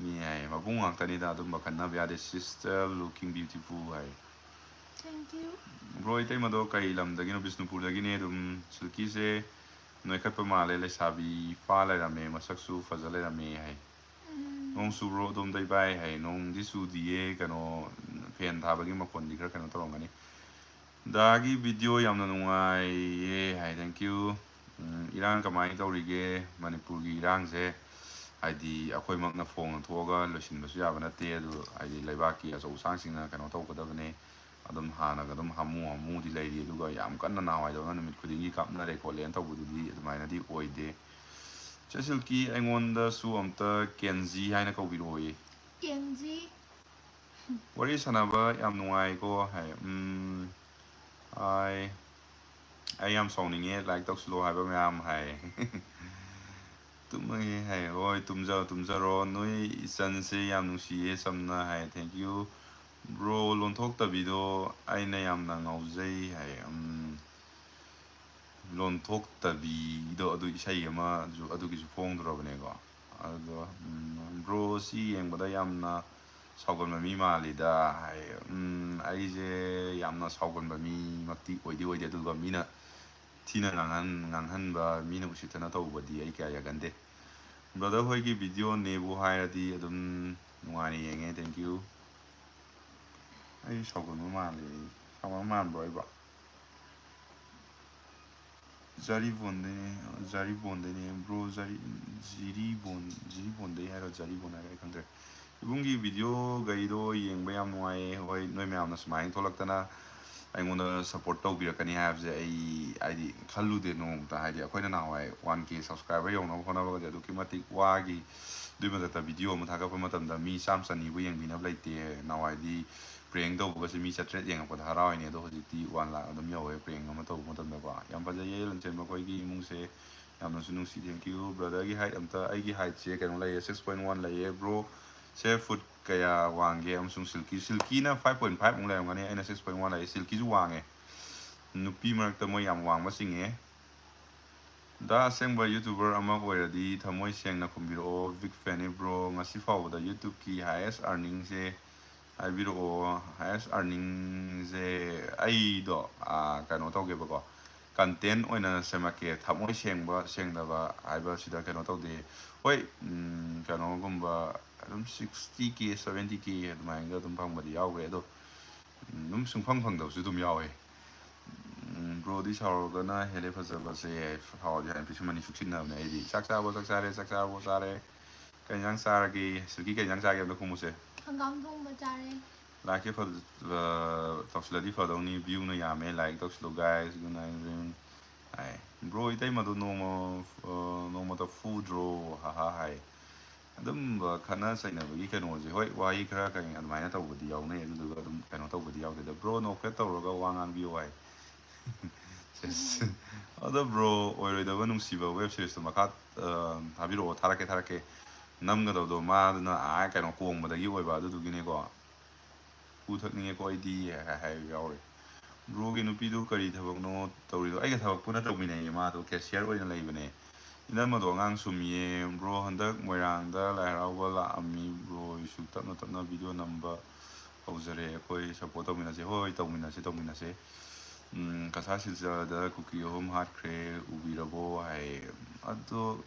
ꯃꯤ ꯍꯥꯏ, ꯃꯕꯨꯡ ꯉꯥꯛꯇꯅꯤꯗ, ꯑꯗꯨꯝꯕ ꯈꯟꯅꯕ ꯌꯥꯗꯦ꯫ Sister looking beautiful high. Thank you꯫ Bro, ꯏꯇꯩꯃꯗꯣ ꯀꯩ ꯂꯝꯗꯒꯤꯅꯣ? ꯕꯤꯁꯅꯨꯄꯨꯔꯗꯒꯤꯅꯦ꯫ ꯑꯗꯨꯝ ꯁꯤꯜꯀꯤꯁꯦ ꯅꯣꯏꯈꯠꯄ ꯃꯥꯜꯂꯦ, ꯂꯩꯁꯥꯕꯤ ꯐꯥ ꯂꯩꯔꯝꯃꯦ, ꯃꯁꯛꯁꯨ ꯐꯖ ꯂꯩꯔꯝꯃꯦ ꯍꯥꯏ꯫ ꯎꯝ꯫ ꯅꯣꯡ ꯆꯨꯕ꯭ꯔꯣ ꯑꯗꯣꯝꯗ ꯏꯕꯥꯏ ꯍꯥꯏ? ꯅꯣꯡꯗꯤ ꯆꯨꯗꯤꯌꯦ, ꯀꯩꯅꯣ, fan ꯊꯥꯕꯒꯤ ꯃꯈꯣꯟꯗꯤ ꯈꯔ ꯀꯩꯅꯣ ꯇꯧꯔꯝꯒꯅꯤ꯫ ꯗꯥꯒꯤ video ꯌꯥꯝꯅ ꯅꯨꯡꯉꯥꯏꯌꯦ ꯍꯥꯏ, thank you꯫ ꯎꯝ, ꯏꯔꯥꯡ ꯀꯃꯥꯏꯅ ꯇꯧꯔꯤꯒꯦ ꯃꯅꯤꯄꯨꯔꯒꯤ ꯏꯔꯥꯡꯁꯦ? ꯍꯥꯏꯗꯤ ꯑꯩꯈꯣꯏꯃꯛꯅ ꯐꯣꯡꯅ ꯊꯣꯛꯑꯒ ꯂꯣꯏꯁꯤꯟꯕꯁꯨ ꯌꯥꯕ ꯅꯠꯇꯦ꯫ ꯑꯗꯨ ꯍꯥꯏꯗꯤ ꯂꯩꯕꯥꯛꯀꯤ ꯑꯆꯧ ꯑꯁꯥꯡꯁꯤꯡꯅ ꯀꯩꯅꯣ ꯇꯧꯒꯗꯕꯅꯦ꯫ ꯑꯗꯨꯝ ꯍꯥꯟꯅꯒ ꯑꯗꯨꯝ ꯍꯥꯃꯨ ꯍꯥꯃꯨꯗꯤ ꯂꯩꯔꯤ, ꯑꯗꯨꯒ ꯌꯥꯝ ꯀꯟꯅ ꯅꯍꯥꯟꯋꯥꯏꯗꯧꯅ ꯅꯨꯃꯤꯠ ꯈꯨꯗꯤꯡꯒꯤ ꯀꯥꯞꯅꯔꯦ ꯈꯣꯠꯂꯦꯅ ꯇꯧꯕꯗꯨꯗꯤ ꯑꯗꯨꯃꯥꯏꯅꯗꯤ ꯑꯣꯏꯗꯦ꯫ ꯆꯦ ꯁꯤꯜꯀꯤ, ꯑꯩꯉꯣꯟꯗꯁꯨ ꯑꯝꯇ ꯀꯦꯟꯖꯤ ꯍꯥꯏꯅ ꯀꯧꯕꯤꯔꯛꯑꯣꯌꯦ꯫ ꯀꯦꯟꯖꯤ꯫ ꯋꯥꯔꯤ ꯁꯥꯟꯅꯕ ꯌꯥꯝ ꯅꯨꯡꯉꯥꯏꯀꯣ ꯍꯥꯏ꯫ ꯎꯝ, ꯍꯥꯏ꯫ ꯑꯩ ꯌꯥꯝ ꯁꯥꯎꯅꯤꯡꯉꯦ, ꯂꯥꯏꯛ ꯇꯧꯁꯤꯜꯂꯣ ꯍꯥꯏꯕ ꯃꯌꯥꯝ ꯍꯥꯏ꯫ ꯇꯨꯝꯃꯒꯦ ꯍꯥꯏ꯫ ꯍꯣꯏ, ꯇꯨꯝꯖꯔꯣ, ꯇꯨꯝꯖꯔꯣ꯫ ꯅꯣꯏ ꯏꯆꯟꯁꯦ ꯌꯥꯝ ꯅꯨꯡꯁꯤꯌꯦ, ꯆꯝꯅ ꯍꯥꯏ꯫ Thank you꯫ ꯕ꯭ꯔꯣ, ꯂꯣꯟꯊꯣꯛꯇꯕꯤꯗꯣ ꯑꯩꯅ ꯌꯥꯝꯅ ꯉꯥꯎꯖꯩ ꯍꯥꯏ꯫ ꯎꯝ, ꯂꯣꯟꯊꯣꯛꯇꯕꯤꯗꯣ ꯑꯗꯨ ꯏꯁꯩ ꯑꯃꯁꯨ ꯑꯗꯨꯒꯤꯁꯨ ꯐꯣꯡꯗꯣꯔꯕꯅꯦꯀꯣ꯫ ꯑꯗꯣ, ꯎꯝ, ꯕ꯭ꯔꯣ ꯁꯤ ꯌꯦꯡꯕꯗ ꯌꯥꯝꯅ ꯁꯥꯎꯒꯟꯕ ꯃꯤ ꯃꯥꯜꯂꯤꯗ ꯍꯥꯏ꯫ ꯎꯝ, ꯑꯩꯁꯦ ꯌꯥꯝꯅ ꯁꯥꯎꯒꯟꯕ ꯃꯤꯃꯛꯇꯤ ꯑꯣꯏꯗꯤ ꯑꯣꯏꯗꯦ, ꯑꯗꯨꯒ ꯃꯤꯅ ꯊꯤꯅ ꯉꯥꯡꯍꯟ-, ꯉꯥꯡꯍꯟꯕ, ꯃꯤꯅ ꯎꯁꯤꯠꯇꯅ ꯇꯧꯕꯗꯤ ꯑꯩ ꯀꯌꯥ ꯌꯥꯒꯟꯗꯦ꯫ ꯕ꯭ꯔꯗꯔ ꯍꯣꯏꯒꯤ ꯚꯤꯗꯤꯑꯣꯅꯦꯕꯨ ꯍꯥꯏꯔꯗꯤ ꯑꯗꯨꯝ ꯅꯨꯡꯉꯥꯏꯅ ꯌꯦꯡꯉꯦ꯫ Thank you꯫ ꯑꯩ ꯁꯥꯎꯒꯟꯕ ꯃꯥꯜꯂꯤ꯫ ꯁꯥꯎꯒꯟꯕ ꯃꯥꯟꯕ꯭ꯔꯣ ꯑꯩꯕꯣ? ꯖꯥꯔꯤꯕꯣꯟꯗꯩꯅꯦ, ꯖꯥꯔꯤꯕꯣꯟꯗꯩꯅꯦ꯫ ꯕ꯭ꯔꯣ ꯖꯥꯔꯤ-, ꯖꯤꯔꯤꯕꯣꯟ, ꯖꯤꯔꯤꯕꯣꯟꯗꯩ ꯍꯥꯏꯔꯣ, ꯖꯥꯔꯤꯕꯣꯟ ꯍꯥꯏꯔꯣ, ꯑꯩ ꯈꯪꯗ꯭ꯔꯦ꯫ ꯏꯕꯨꯡꯒꯤ ꯚꯤꯗꯤꯑꯣꯈꯩꯗꯣ ꯌꯦꯡꯕ ꯌꯥꯝ ꯅꯨꯡꯉꯥꯏꯌꯦ꯫ ꯍꯣꯏ, ꯅꯣꯏ ꯃꯌꯥꯝꯅ ꯁꯨꯃꯥꯏꯅ ꯊꯣꯛꯂꯛꯇꯅ ꯑꯩꯉꯣꯟꯗ ꯁꯞꯄꯣꯔꯠ ꯇꯧꯕꯤꯔꯛꯀꯅꯤ ꯍꯥꯏꯕꯁꯦ ꯑꯩ, ꯍꯥꯏꯗꯤ, ꯈꯜꯂꯨꯗꯦ ꯅꯣꯡꯃꯇ꯫ ꯍꯥꯏꯗꯤ, ꯑꯩꯈꯣꯏꯅ ꯅꯍꯥꯟꯋꯥꯏ ꯋꯥꯟ ꯀꯦ ꯁꯕꯁꯀ꯭ꯔꯥꯏꯕꯔ ꯌꯧꯅꯕ ꯍꯣꯠꯅꯕꯒꯗꯤ ꯑꯗꯨꯛꯀꯤ ꯃꯇꯤꯛ ꯋꯥꯈꯤ꯫ ꯑꯗꯨꯏ ꯃꯊꯛꯇ ꯚꯤꯗꯤꯑꯣ ꯑꯃ ꯊꯥꯒꯠꯄ ꯃꯇꯝꯗ ꯃꯤ ꯆꯥꯝꯃ ꯆꯅꯤꯕꯨ ꯌꯦꯡꯕꯤꯅꯕ ꯂꯩꯇꯦ꯫ ꯅꯍꯥꯟꯋꯥꯏꯗꯤ ꯄ꯭ꯔꯦꯡ ꯇꯧꯕꯒꯁꯦ ꯃꯤ ꯆꯥꯇ꯭ꯔꯦꯠ ꯌꯦꯡꯉꯛꯄꯗ ꯍꯔꯥꯎꯏꯅꯦ꯫ ꯑꯗꯣ ꯍꯧꯖꯤꯛꯇꯤ ꯋꯥꯟ ꯂꯥꯛ ꯑꯗꯨꯝ ꯌꯧꯋꯦ ꯄ꯭ꯔꯦꯡ ꯑꯃ ꯇꯧꯕ ꯃꯇꯝꯗꯀꯣ꯫ ꯌꯥꯝ ꯐꯖꯩꯌꯦ ꯂꯟꯆꯦꯟꯕ ꯑꯩꯈꯣꯏꯒꯤ ꯏꯃꯨꯡꯁꯦ꯫ ꯌꯥꯝꯅꯁꯨ ꯅꯨꯡꯁꯤ꯫ Thank you꯫ ꯕ꯭ꯔꯗꯔꯒꯤ ꯍꯥꯏꯠ ꯑꯝꯇ, ꯑꯩꯒꯤ ꯍꯥꯏꯠꯁꯦ ꯀꯩꯅꯣ ꯂꯩꯌꯦ, ꯁꯤꯛꯁ ꯄꯣꯏꯟ ꯋꯥꯟ ꯂꯩꯌꯦ꯫ ꯕ꯭ꯔꯣꯁꯦ ꯐꯨꯠ ꯀꯌꯥ ꯋꯥꯡꯒꯦ? ꯑꯃꯁꯨꯡ ꯁꯤꯜꯀꯤ, ꯁꯤꯜꯀꯤꯅ ꯐꯥꯏꯚ ꯄꯣꯏꯟ ꯐꯥꯏꯚ ꯃꯨꯛ ꯂꯩꯔꯝꯒꯅꯤ, ꯑꯩꯅ ꯁꯤꯛꯁ ꯄꯣꯏꯟ ꯋꯥꯟ ꯂꯩꯌꯦ꯫ ꯁꯤꯜꯀꯤꯁꯨ ꯋꯥꯡꯉꯦ, ꯅꯨꯄꯤ ꯃꯔꯛꯇ ꯃꯣꯏ ꯌꯥꯝ ꯋꯥꯡꯕ ꯆꯤꯡꯉꯦ꯫ ꯗꯥ, ꯑꯁꯦꯡꯕ ꯌꯨꯇꯨꯕꯔ ꯑꯃ ꯑꯣꯏꯔꯗꯤ ꯊꯃꯣꯏ ꯁꯦꯡꯅ ꯈꯨꯝꯕꯤꯔꯛꯑꯣ꯫ Big ꯐꯦꯟꯅꯤ bro. ꯉꯁꯤ ꯐꯥꯎꯕꯗ ꯌꯨꯇꯨꯕꯀꯤ ꯍꯥꯏꯌꯦꯁ ꯑꯥꯔꯅꯤꯡꯁꯦ ꯍꯥꯏꯕꯤꯔꯛꯑꯣ꯫ ꯍꯥꯏꯌꯦꯁ ꯑꯥꯔꯅꯤꯡꯁꯦ ꯑꯩꯗꯣ, ꯑꯥ, ꯀꯩꯅꯣ ꯇꯧꯒꯦꯕꯀꯣ, ꯀꯟꯇꯦꯟ ꯑꯣꯏꯅ ꯁꯦꯝꯃꯛꯀꯦ꯫ ꯊꯃꯣꯏ ꯁꯦꯡꯕ ꯁꯦꯡꯗꯕ ꯍꯥꯏꯕꯁꯤꯗ ꯀꯩꯅꯣ ꯇꯧꯗꯦ꯫ ꯍꯣꯏ, ꯎꯝ, ꯀꯩꯅꯣꯒꯨꯝꯕ ꯑꯗꯨꯝ ꯁꯤꯛꯁꯇꯤ ꯀꯦ, ꯁꯕꯦꯟꯇꯤ ꯀꯦ ꯑꯗꯨꯃꯥꯏꯅ ꯑꯗꯨꯝ ꯐꯪꯕꯗꯤ ꯌꯥꯎꯈ꯭ꯔꯦ, ꯑꯗꯣ, ꯎꯝ, ꯑꯗꯨꯝ ꯁꯨꯡꯐꯪ ꯐꯪꯗꯕꯁꯨ ꯑꯗꯨꯝ ꯌꯥꯎꯋꯦ꯫ ꯎꯝ, ꯕ꯭ꯔꯣꯗꯤ ꯁꯥꯎꯔꯒꯅ ꯍꯦꯜꯂꯦ ꯐꯖꯕꯁꯦ꯫ ꯁꯥꯎꯔꯗꯤ ꯍꯥꯏꯅ ꯄꯤꯁꯨꯝ ꯑꯅꯤ ꯁꯨꯛꯆꯤꯟꯅꯕꯅꯦ ꯑꯩꯗꯤ꯫ ꯆꯥꯛ ꯆꯥꯔꯕꯣ? ꯆꯥꯛ ꯆꯥꯔꯦ꯫ ꯆꯥꯛ ꯆꯥꯔꯕꯣ? ꯆꯥꯔꯦ꯫ ꯀꯩ ꯏꯟꯖꯥꯡ ꯆꯥꯔꯒꯦ? ꯁꯤꯜꯀꯤ ꯀꯩ ꯏꯟꯖꯥꯡ ꯆꯥꯒꯦ ꯑꯝꯇ ꯈꯨꯝꯃꯨꯁꯦ꯫ ꯍꯪꯒꯥꯝ ꯊꯣꯡꯕ ꯆꯥꯔꯦ꯫ Like ꯁꯦ ꯐ-, ꯑ, ꯇꯧꯁꯤꯜꯂꯗꯤ ꯐꯗꯧꯅꯤ, view ꯅ ꯌꯥꯝꯃꯦ, like ꯇꯧꯁꯤꯜꯂꯨ guys, good night dream꯫ ꯍꯥꯏ꯫ Bro, ꯏꯇꯩꯃꯗꯣ ꯅꯣꯡꯃ, ꯑ, ꯅꯣꯡꯃꯇ ꯐꯨꯗ꯭ꯔꯣ? ꯍꯥꯍꯥ ꯍꯥꯏ꯫ ꯑꯗꯨꯝꯕ ꯈꯠꯅ ꯆꯩꯅꯕꯒꯤ ꯀꯩꯅꯣꯁꯦ, ꯍꯣꯏ, ꯋꯥꯍꯩ ꯈꯔ ꯀꯩ ꯑꯗꯨꯃꯥꯏꯅ ꯇꯧꯕꯗꯤ ꯌꯥꯎꯅꯩ, ꯑꯗꯨꯗꯨꯒ ꯑꯗꯨꯝ ꯀꯩꯅꯣ ꯇꯧꯕꯗꯤ ꯌꯥꯎꯗꯦ꯫ ꯑꯗꯣ bro ꯅꯣꯛꯐꯦꯠ ꯇꯧꯔꯒ ꯋꯥ ꯉꯥꯡꯕꯤꯌꯣ ꯍꯥꯏ꯫ ꯁꯦꯁ꯫ ꯑꯗꯣ bro, ꯑꯣꯏꯔꯣꯏꯗꯕ ꯅꯨꯡꯁꯤꯕ web series ꯇꯣ ꯃꯈꯥ, ꯑ, ꯊꯥꯕꯤꯔꯛꯑꯣ, ꯊꯥꯔꯛꯀꯦ, ꯊꯥꯔꯛꯀꯦ꯫ ꯅꯝꯒꯗꯕꯗꯣ ꯃꯥꯗꯨꯅ ꯑꯥ ꯀꯩꯅꯣ ꯀꯣꯡꯕꯗꯒꯤ ꯑꯣꯏꯕ, ꯑꯗꯨꯗꯨꯒꯤꯅꯦꯀꯣ꯫ ꯎ ꯊꯛꯅꯤꯡꯉꯦꯀꯣ ꯑꯩꯗꯤ ꯍꯥꯏꯕ ꯌꯥꯎꯔꯦ꯫ Bro ꯒꯤ ꯅꯨꯄꯤꯗꯨ ꯀꯔꯤ ꯊꯕꯛꯅꯣ ꯇꯧꯔꯤꯗꯣ? ꯑꯩꯒ ꯊꯕꯛ ꯄꯨꯟꯅ ꯇꯧꯃꯤꯟꯅꯩꯌꯦ, ꯃꯥꯗꯣ cashier ꯑꯣꯏꯅ ꯂꯩꯕꯅꯦ꯫ ꯏꯅꯝꯃꯗꯣ ꯑꯉꯥꯡ ꯁꯨꯝꯃꯤꯌꯦ꯫ Bro, ꯍꯟꯗꯛ ꯃꯣꯏꯔꯥꯡꯗ ꯂꯥꯏ ꯍꯔꯥꯎꯕ ꯂꯥꯛꯑꯝꯃꯤ꯫ Bro ꯍꯣꯏꯁꯨ ꯇꯞꯅ ꯇꯞꯅ video ꯅꯝꯕ ꯍꯧꯖꯔꯦ꯫ ꯑꯩꯈꯣꯏ support ꯇꯧꯃꯤꯟꯅꯁꯦ꯫ ꯍꯣꯏ, ꯍꯣꯏ, ꯇꯧꯃꯤꯟꯅꯁꯦ, ꯇꯧꯃꯤꯟꯅꯁꯦ꯫ ꯎꯝ, ꯀꯁꯥ ꯁꯤꯜꯆꯔꯗ ꯀꯨꯀꯤ ꯑꯍꯨꯝ ꯍꯥꯠꯈ꯭ꯔꯦ, ꯎꯕꯤꯔꯕꯣ ꯍꯥꯏ꯫ ꯑꯗꯣ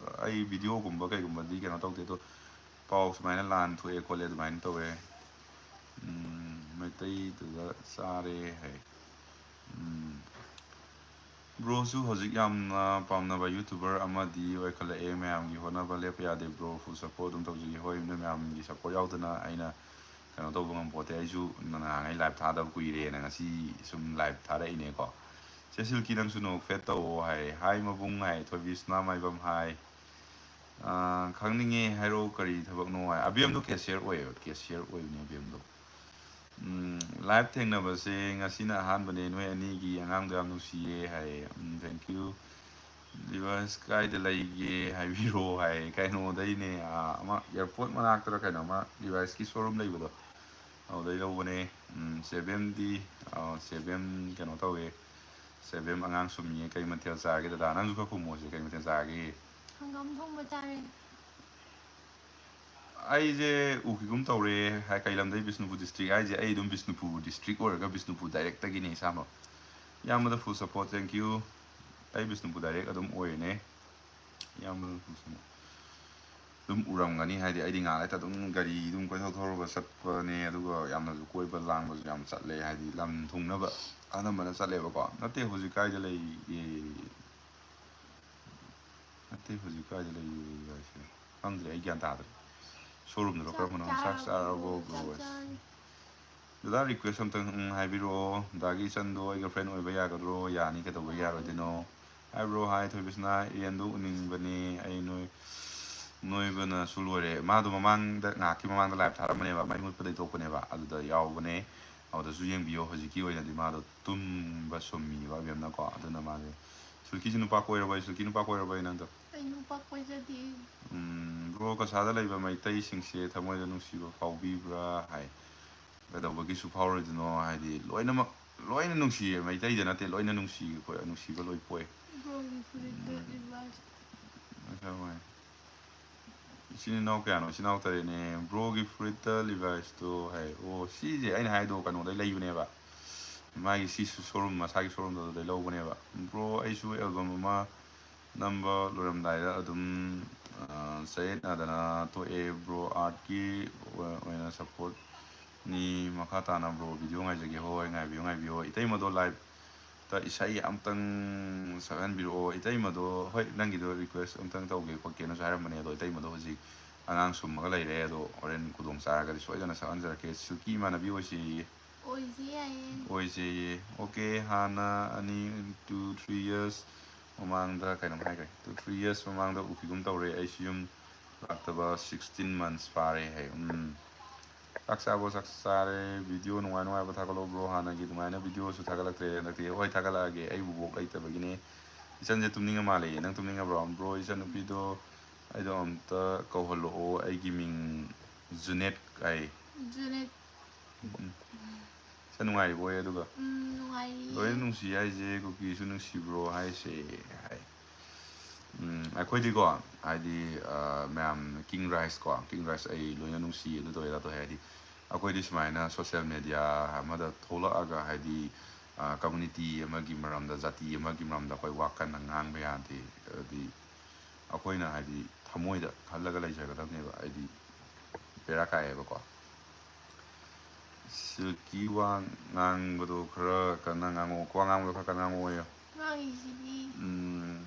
ꯑꯩ video ꯒꯨꯝꯕ ꯀꯩꯒꯨꯝꯕꯗꯤ ꯀꯩꯅꯣ ꯇꯧꯗꯦ, ꯑꯗꯣ ꯄꯥꯎ ꯁꯨꯃꯥꯏꯅ ꯂꯥꯟ ꯊꯣꯛꯑꯦ ꯈꯣꯠꯂꯦ ꯑꯗꯨꯃꯥꯏꯅ ꯇꯧꯋꯦ꯫ ꯎꯝ, ꯃꯩꯇꯩꯗꯨꯗ ꯆꯥꯔꯦ ꯍꯥꯏ꯫ ꯎꯝ꯫ Bro ꯁꯨ ꯍꯧꯖꯤꯛ ꯌꯥꯝꯅ ꯄꯥꯝꯅꯕ YouTuber ꯑꯃꯗꯤ ꯑꯣꯏꯈꯠꯂꯛꯑꯦ꯫ ꯃꯌꯥꯝꯒꯤ ꯍꯣꯠꯅꯕ ꯂꯦꯞꯄ ꯌꯥꯗꯦ bro, full support ꯑꯗꯨꯝ ꯇꯧꯖꯒꯦ꯫ ꯍꯣꯏ, ꯅꯣꯏ ꯃꯌꯥꯝꯒꯤ support ꯌꯥꯎꯗꯅ ꯑꯩꯅ ꯀꯩꯅꯣ ꯇꯧꯕ ꯉꯝꯄꯣꯠꯇꯦ꯫ ꯑꯩꯁꯨ ꯅꯍꯥꯟꯉꯩ live ꯊꯥꯗꯕ ꯀꯨꯏꯔꯦꯅ ꯉꯁꯤ ꯁꯨꯝ live ꯊꯥꯔꯛꯏꯅꯦꯀꯣ꯫ ꯆꯦ ꯁꯤꯜꯀꯤ ꯅꯪꯁꯨ ꯅꯣꯛꯐꯦꯠ ꯇꯧꯑꯣ ꯍꯥꯏ꯫ ꯍꯥꯏ ꯃꯕꯨꯡ ꯍꯥꯏ꯫ ꯊꯣꯏꯕꯤꯁꯅꯥ ꯃꯥꯏꯕꯝ ꯍꯥꯏ꯫ ꯑꯥ, ꯈꯪꯅꯤꯡꯉꯦ ꯍꯥꯏꯔꯛꯑꯣ ꯀꯔꯤ ꯊꯕꯛꯅꯣ ꯍꯥꯏ꯫ ꯑꯕꯦꯝꯗꯣ cashier ꯑꯣꯏꯌꯦꯕ, cashier ꯑꯣꯏꯕꯅꯦ ꯑꯕꯦꯝꯗꯣ꯫ ꯎꯝ, live ꯊꯦꯡꯅꯕꯁꯦ ꯉꯁꯤꯅ ꯑꯍꯥꯟꯕꯅꯦ꯫ ꯅꯣꯏ ꯑꯅꯤꯒꯤ ꯑꯉꯥꯡꯗꯣ ꯌꯥꯝ ꯅꯨꯡꯁꯤꯌꯦ ꯍꯥꯏꯌꯦ꯫ ꯎꯝ, thank you꯫ Levi's ꯀꯥꯏꯗ ꯂꯩꯒꯦ ꯍꯥꯏꯕꯤꯔꯣ ꯍꯥꯏ꯫ ꯀꯩꯅꯣꯗꯩꯅꯦ, ꯑꯥ, ꯑꯃ airport ꯃꯅꯥꯛꯇꯔ ꯀꯩꯅꯣ ꯑꯃ Levi's ꯀꯤ showroom ꯂꯩꯕꯗꯣ, ꯑꯗꯨꯗꯩ ꯂꯧꯕꯅꯦ꯫ ꯎꯝ, ꯆꯦꯕꯦꯝꯗꯤ, ꯑꯥ, ꯆꯦꯕꯦꯝ ꯀꯩꯅꯣ ꯇꯧꯋꯦ꯫ ꯆꯦꯕꯦꯝ ꯑꯉꯥꯡ ꯁꯨꯝꯃꯤꯌꯦ꯫ ꯀꯩ ꯃꯊꯦꯜ ꯆꯥꯔꯒꯦ ꯗꯗꯥ? ꯅꯪꯁꯨ ꯈꯔ ꯈꯨꯝꯃꯣꯁꯦ, ꯀꯩ ꯃꯊꯦꯜ ꯆꯥꯔꯒꯦ? ꯍꯪꯒꯥꯝ ꯊꯣꯡꯕ ꯆꯥꯔꯦ꯫ ꯑꯩꯁꯦ ꯎꯈꯤꯒꯨꯝ ꯇꯧꯔꯦ꯫ ꯍꯥꯏ, ꯀꯩ ꯂꯝꯗꯩ? ꯕꯤꯁꯅꯨꯄꯨꯔ district ꯍꯥꯏꯁꯦ ꯑꯩ ꯑꯗꯨꯝ ꯕꯤꯁꯅꯨꯄꯨꯔ district ꯑꯣꯏꯔꯒ ꯕꯤꯁꯅꯨꯄꯨꯔ direct ꯇꯒꯤꯅꯦ ꯏꯁꯥꯃꯛ꯫ ꯏꯌꯥꯝꯕꯗ full support, thank you꯫ ꯑꯩ ꯕꯤꯁꯅꯨꯄꯨꯔ direct ꯑꯗꯨꯝ ꯑꯣꯏꯔꯤꯅꯦ꯫ ꯏꯌꯥꯝꯕꯗ full support꯫ ꯑꯗꯨꯝ ꯎꯔꯝꯒꯅꯤ, ꯍꯥꯏꯗꯤ ꯑꯩꯗꯤ ꯉꯥꯏꯍꯥꯛ ꯂꯩꯇ ꯑꯗꯨꯝ ꯒꯥꯔꯤ ꯑꯗꯨꯝ ꯀꯣꯏꯊꯧ ꯊꯧꯔꯒ ꯆꯠꯄꯅꯦ, ꯑꯗꯨꯒ ꯌꯥꯝꯅꯁꯨ ꯀꯣꯏꯕ ꯂꯥꯡꯕꯁꯨ ꯌꯥꯝ ꯆꯠꯂꯦ, ꯍꯥꯏꯗꯤ ꯂꯝ ꯊꯨꯡꯅꯕ ꯑꯅꯝꯕꯅ ꯆꯠꯂꯦꯕꯀꯣ꯫ ꯅꯠꯇꯦ, ꯍꯧꯖꯤꯛ ꯀꯥꯏꯗ ꯂꯩꯒꯦ? ꯅꯠꯇꯦ, ꯍꯧꯖꯤꯛ ꯀꯥꯏꯗ ꯂꯩꯒꯦ ꯍꯥꯏꯁꯦ? ꯈꯪꯗ꯭ꯔꯦ, ꯑꯩ ꯒ꯭ꯌꯥꯟ ꯇꯥꯗ꯭ꯔꯦ꯫ ꯁꯣꯔꯨꯝꯗꯔꯣ ꯀꯔꯝꯕꯅꯣ? ꯆꯥꯛ ꯆꯥꯔꯕꯣ, ꯕ꯭ꯔꯣ? ꯗꯗꯥ, ꯔꯤꯀ꯭ꯋꯦꯁ ꯑꯝꯇꯪ, ꯎꯝ, ꯍꯥꯏꯕꯤꯔꯛꯑꯣ꯫ ꯗꯗꯥꯒꯤ ꯏꯆꯟꯗꯣ ꯑꯩꯒ ꯐ꯭ꯔꯦꯟ ꯑꯣꯏꯕ ꯌꯥꯒꯗ꯭ꯔꯣ? ꯌꯥꯅꯤ, ꯀꯩꯗꯧꯕ ꯌꯥꯔꯣꯏꯗꯣꯏꯅꯣ? ꯍꯥꯏ ꯕ꯭ꯔꯣ, ꯍꯥꯏ ꯊꯣꯏꯕꯤꯁꯅꯥ, ꯏꯔꯦꯟꯗꯣ ꯎꯅꯤꯡꯕꯅꯦ ꯑꯩ꯫ ꯅꯣꯏ, ꯅꯣꯏꯕꯅꯁꯨ ꯂꯣꯏꯔꯦ꯫ ꯃꯥꯗꯣ ꯃꯃꯥꯡꯗ, ꯉꯥꯏꯍꯥꯛꯀꯤ ꯃꯃꯥꯡꯗ ꯂꯥꯏꯞ ꯊꯥꯔꯝꯕꯅꯦꯕ, ꯃꯩ ꯃꯨꯠꯄꯗꯩ ꯊꯣꯛꯄꯅꯦꯕ, ꯑꯗꯨꯗ ꯌꯥꯎꯕꯅꯦ꯫ ꯑꯗꯨꯗꯁꯨ ꯌꯦꯡꯕꯤꯌꯣ꯫ ꯍꯧꯖꯤꯛꯀꯤ ꯑꯣꯏꯅꯗꯤ ꯃꯥꯗꯣ ꯇꯨꯝꯕ ꯁꯨꯝꯃꯤꯕ ꯑꯕꯦꯝꯅꯀꯣ, ꯑꯗꯨꯅ ꯃꯥꯁꯦ꯫ ꯁꯨꯜꯀꯤꯁꯤ ꯅꯨꯄꯥ ꯀꯣꯏꯔꯕ? ꯁꯨꯜꯀꯤ ꯅꯨꯄꯥ ꯀꯣꯏꯔꯕ ꯅꯪꯗꯣ? ꯑꯩ ꯅꯨꯄꯥ ꯀꯣꯏꯖꯗꯦ꯫ ꯎꯝ, ꯕ꯭ꯔꯣ, ꯀꯁꯥꯗ ꯂꯩꯕ ꯃꯩꯇꯩꯁꯤꯡꯁꯦ ꯊꯃꯣꯏꯗ ꯅꯨꯡꯁꯤꯕ ꯐꯥꯎꯕꯤꯕ꯭ꯔꯥ ꯍꯥꯏ꯫ ꯀꯩꯗꯧꯕꯒꯤꯁꯨ ꯐꯥꯎꯔꯣꯏꯗꯣꯏꯅꯣ? ꯍꯥꯏꯗꯤ, ꯂꯣꯏꯅꯃꯛ, ꯂꯣꯏꯅ ꯅꯨꯡꯁꯤꯌꯦ, ꯃꯩꯇꯩꯗ ꯅꯠꯇꯦ, ꯂꯣꯏꯅ ꯅꯨꯡꯁꯤꯌꯦ, ꯑꯩꯈꯣꯏ ꯅꯨꯡꯁꯤꯕ ꯂꯣꯏ ꯄꯣꯛꯑꯦ꯫ ꯕ꯭ꯔꯣꯒꯤ ꯐꯨꯔꯤꯠꯇ ꯎꯝ꯫ ꯂꯤꯚꯥꯏꯁ꯫ ꯑꯁꯦꯡꯕꯅꯦ꯫ ꯏꯆꯤꯟ ꯏꯅꯥꯎ ꯀꯌꯥꯅꯣ? ꯏꯆꯤꯟ ꯏꯅꯥꯎ ꯇꯔꯦꯠꯅꯦ꯫ ꯕ꯭ꯔꯣꯒꯤ ꯐꯨꯔꯤꯠꯇ ꯂꯤꯚꯥꯏꯁꯇꯣ ꯍꯥꯏ꯫ ꯑꯣ, ꯁꯤꯁꯦ ꯑꯩꯅ ꯍꯥꯏꯗꯣ ꯀꯩꯅꯣꯗꯩ ꯂꯩꯕꯅꯦꯕ꯫ ꯃꯥꯒꯤ ꯁꯤꯁꯨ ꯁꯣꯔꯨꯝ, ꯃꯁꯥꯒꯤ ꯁꯣꯔꯨꯝꯗꯣ ꯑꯗꯨꯗꯩ ꯂꯧꯕꯅꯦꯕ꯫ ꯕ꯭ꯔꯣ, ꯑꯩꯁꯨ ꯑꯦꯜꯕꯝ ꯑꯃ ꯅꯝꯕ ꯂꯣꯏꯔꯝꯗꯥꯏꯗ ꯑꯗꯨꯝ, ꯑ, ꯆꯌꯦꯠꯅꯗꯅ ꯇꯣꯛꯑꯦ꯫ ꯕ꯭ꯔꯣ ꯑꯥꯔꯠꯀꯤ ꯑꯣꯏ-, ꯑꯣꯏꯅ ꯁꯞꯄꯣꯔꯠꯅꯤ꯫ ꯃꯈꯥ ꯇꯥꯅ ꯕ꯭ꯔꯣ ꯚꯤꯗꯤꯑꯣ ꯉꯥꯏꯖꯒꯦ꯫ ꯍꯣꯏ, ꯉꯥꯏꯕꯤꯌꯨ, ꯉꯥꯏꯕꯤꯌꯨ꯫ ꯏꯇꯩꯃꯗꯣ ꯂꯥꯏꯞꯇ ꯏꯁꯩ ꯑꯝꯇꯪ ꯁꯛꯍꯟꯕꯤꯔꯛꯑꯣ꯫ ꯏꯇꯩꯃꯗꯣ, ꯍꯣꯏ, ꯅꯪꯒꯤꯗꯣ ꯔꯤꯀ꯭ꯋꯦꯁ ꯑꯝꯇꯪ ꯇꯧꯒꯦ ꯈꯣꯠꯀꯦꯅꯁꯨ ꯍꯥꯏꯔꯝꯕꯅꯦ, ꯑꯗꯣ ꯏꯇꯩꯃꯗꯣ ꯍꯧꯖꯤꯛ ꯑꯉꯥꯡ ꯁꯨꯝꯃꯒ ꯂꯩꯔꯦ꯫ ꯑꯗꯣ ꯍꯣꯔꯦꯟ ꯈꯨꯗꯣꯡ ꯆꯥꯔꯒꯗꯤ ꯁꯣꯏꯗꯅ ꯁꯛꯍꯟꯖꯔꯛꯀꯦ꯫ ꯁꯤꯜꯀꯤ ꯏꯃꯥꯟꯅꯕꯤ ꯑꯣꯏꯁꯦꯌꯦ꯫ ꯑꯣꯏꯁꯦ ꯌꯥꯏꯌꯦ꯫ ꯑꯣꯏꯁꯦꯌꯦ꯫ ꯑꯣꯀꯦ, ꯍꯥꯟꯅ ꯑꯅꯤ, two, three years ꯃꯃꯥꯡꯗ ꯀꯩꯅꯣꯝ ꯍꯥꯏꯈ꯭ꯔꯦ꯫ Two, three years ꯃꯃꯥꯡꯗ ꯎꯈꯤꯒꯨꯝ ꯇꯧꯔꯦ꯫ ꯑꯩꯁꯨ ꯌꯨꯝ ꯂꯥꯛꯇꯕ sixteen months ꯐꯥꯔꯦ ꯍꯥꯏ꯫ ꯎꯝ꯫ ꯆꯥꯛ ꯆꯥꯕꯣ? ꯆꯥꯛ ꯆꯥꯔꯦ꯫ ꯚꯤꯗꯤꯑꯣ ꯅꯨꯡꯉꯥꯏ ꯅꯨꯡꯉꯥꯏꯕ ꯊꯥꯒꯠꯂꯣ ꯕ꯭ꯔꯣ꯫ ꯍꯥꯟꯅꯒꯤ ꯑꯗꯨꯃꯥꯏꯅ ꯚꯤꯗꯤꯑꯣꯁꯨ ꯊꯥꯒꯠꯂꯛꯇ꯭ꯔꯦ ꯍꯟꯗꯛꯇꯤ꯫ ꯍꯣꯏ, ꯊꯥꯒꯠꯂꯛꯑꯒꯦ꯫ ꯑꯩꯕꯨ ꯕꯣꯛ ꯂꯩꯇꯕꯒꯤꯅꯦ꯫ ꯏꯆꯟꯁꯦ ꯇꯨꯝꯅꯤꯡꯉ ꯃꯥꯜꯂꯦ꯫ ꯅꯪ ꯇꯨꯝꯅꯤꯡꯉꯕ꯭ꯔꯣ? ꯕ꯭ꯔꯣ, ꯏꯆꯟꯅꯨꯄꯤꯗꯣ ꯑꯩꯗꯣ ꯑꯝꯇ ꯀꯧꯍꯜꯂꯛꯑꯣ꯫ ꯑꯩꯒꯤ ꯃꯤꯡ ꯖꯨꯅꯦꯠ ꯍꯥꯏ꯫ ꯖꯨꯅꯦꯠ꯫ ꯎꯝ꯫ ꯁꯦ ꯅꯨꯡꯉꯥꯏꯔꯤꯕꯣꯏ ꯑꯗꯨꯒ? ꯎꯝ, ꯅꯨꯡꯉꯥꯏꯔꯤꯌꯦ꯫ ꯂꯣꯏꯅ ꯅꯨꯡꯁꯤ ꯍꯥꯏꯁꯦ ꯀꯨꯀꯤꯁꯨ ꯅꯨꯡꯁꯤꯕ꯭ꯔꯣ ꯍꯥꯏꯁꯦ ꯍꯥꯏ꯫ ꯎꯝ, ꯑꯩꯈꯣꯏꯗꯤꯀꯣ, ꯍꯥꯏꯗꯤ, ꯑ, ꯃꯌꯥꯝ ꯀꯤꯡ ꯔꯥꯏꯁ ꯀꯣ, ꯀꯤꯡ ꯔꯥꯏꯁ ꯑꯩ ꯂꯣꯏꯅ ꯅꯨꯡꯁꯤ, ꯑꯗꯨ ꯇꯧꯋꯦ, ꯑꯗꯥ ꯇꯧꯋꯦ꯫ ꯍꯥꯏꯗꯤ, ꯑꯩꯈꯣꯏꯗꯤ ꯁꯨꯃꯥꯏꯅ ꯁꯣꯁꯦꯜ ꯃꯦꯗꯤꯌꯥ ꯑꯃꯗ ꯊꯣꯛꯂꯛꯑꯒ, ꯍꯥꯏꯗꯤ, ꯑ, ꯀꯝꯃꯨꯅꯤꯇꯤ ꯑꯃꯒꯤ ꯃꯔꯝꯗ, ꯖꯥꯇꯤ ꯑꯃꯒꯤ ꯃꯔꯝꯗ ꯑꯩꯈꯣꯏ ꯋꯥ ꯀꯟꯅ ꯉꯥꯡꯕ ꯌꯥꯗꯦ꯫ ꯍꯥꯏꯗꯤ, ꯑꯩꯈꯣꯏꯅ, ꯍꯥꯏꯗꯤ, ꯊꯃꯣꯏꯗ ꯈꯜꯂꯒ ꯂꯩꯖꯒꯗꯕꯅꯦꯕ꯫ ꯍꯥꯏꯗꯤ, ꯕꯦꯔꯥ ꯀꯥꯏꯌꯦꯕꯀꯣ꯫ ꯁꯤꯜꯀꯤ ꯋꯥ ꯉꯥꯡꯕꯗꯣ ꯈꯔ ꯀꯟꯅ ꯉꯥꯡꯉꯛꯑꯣ꯫ ꯋꯥ ꯉꯥꯡꯕꯗꯣ ꯈꯔ ꯀꯟꯅ ꯉꯥꯡꯉꯛꯑꯣꯌꯣ꯫ ꯉꯥꯡꯉꯤꯁꯤꯗꯤ꯫ ꯎꯝ,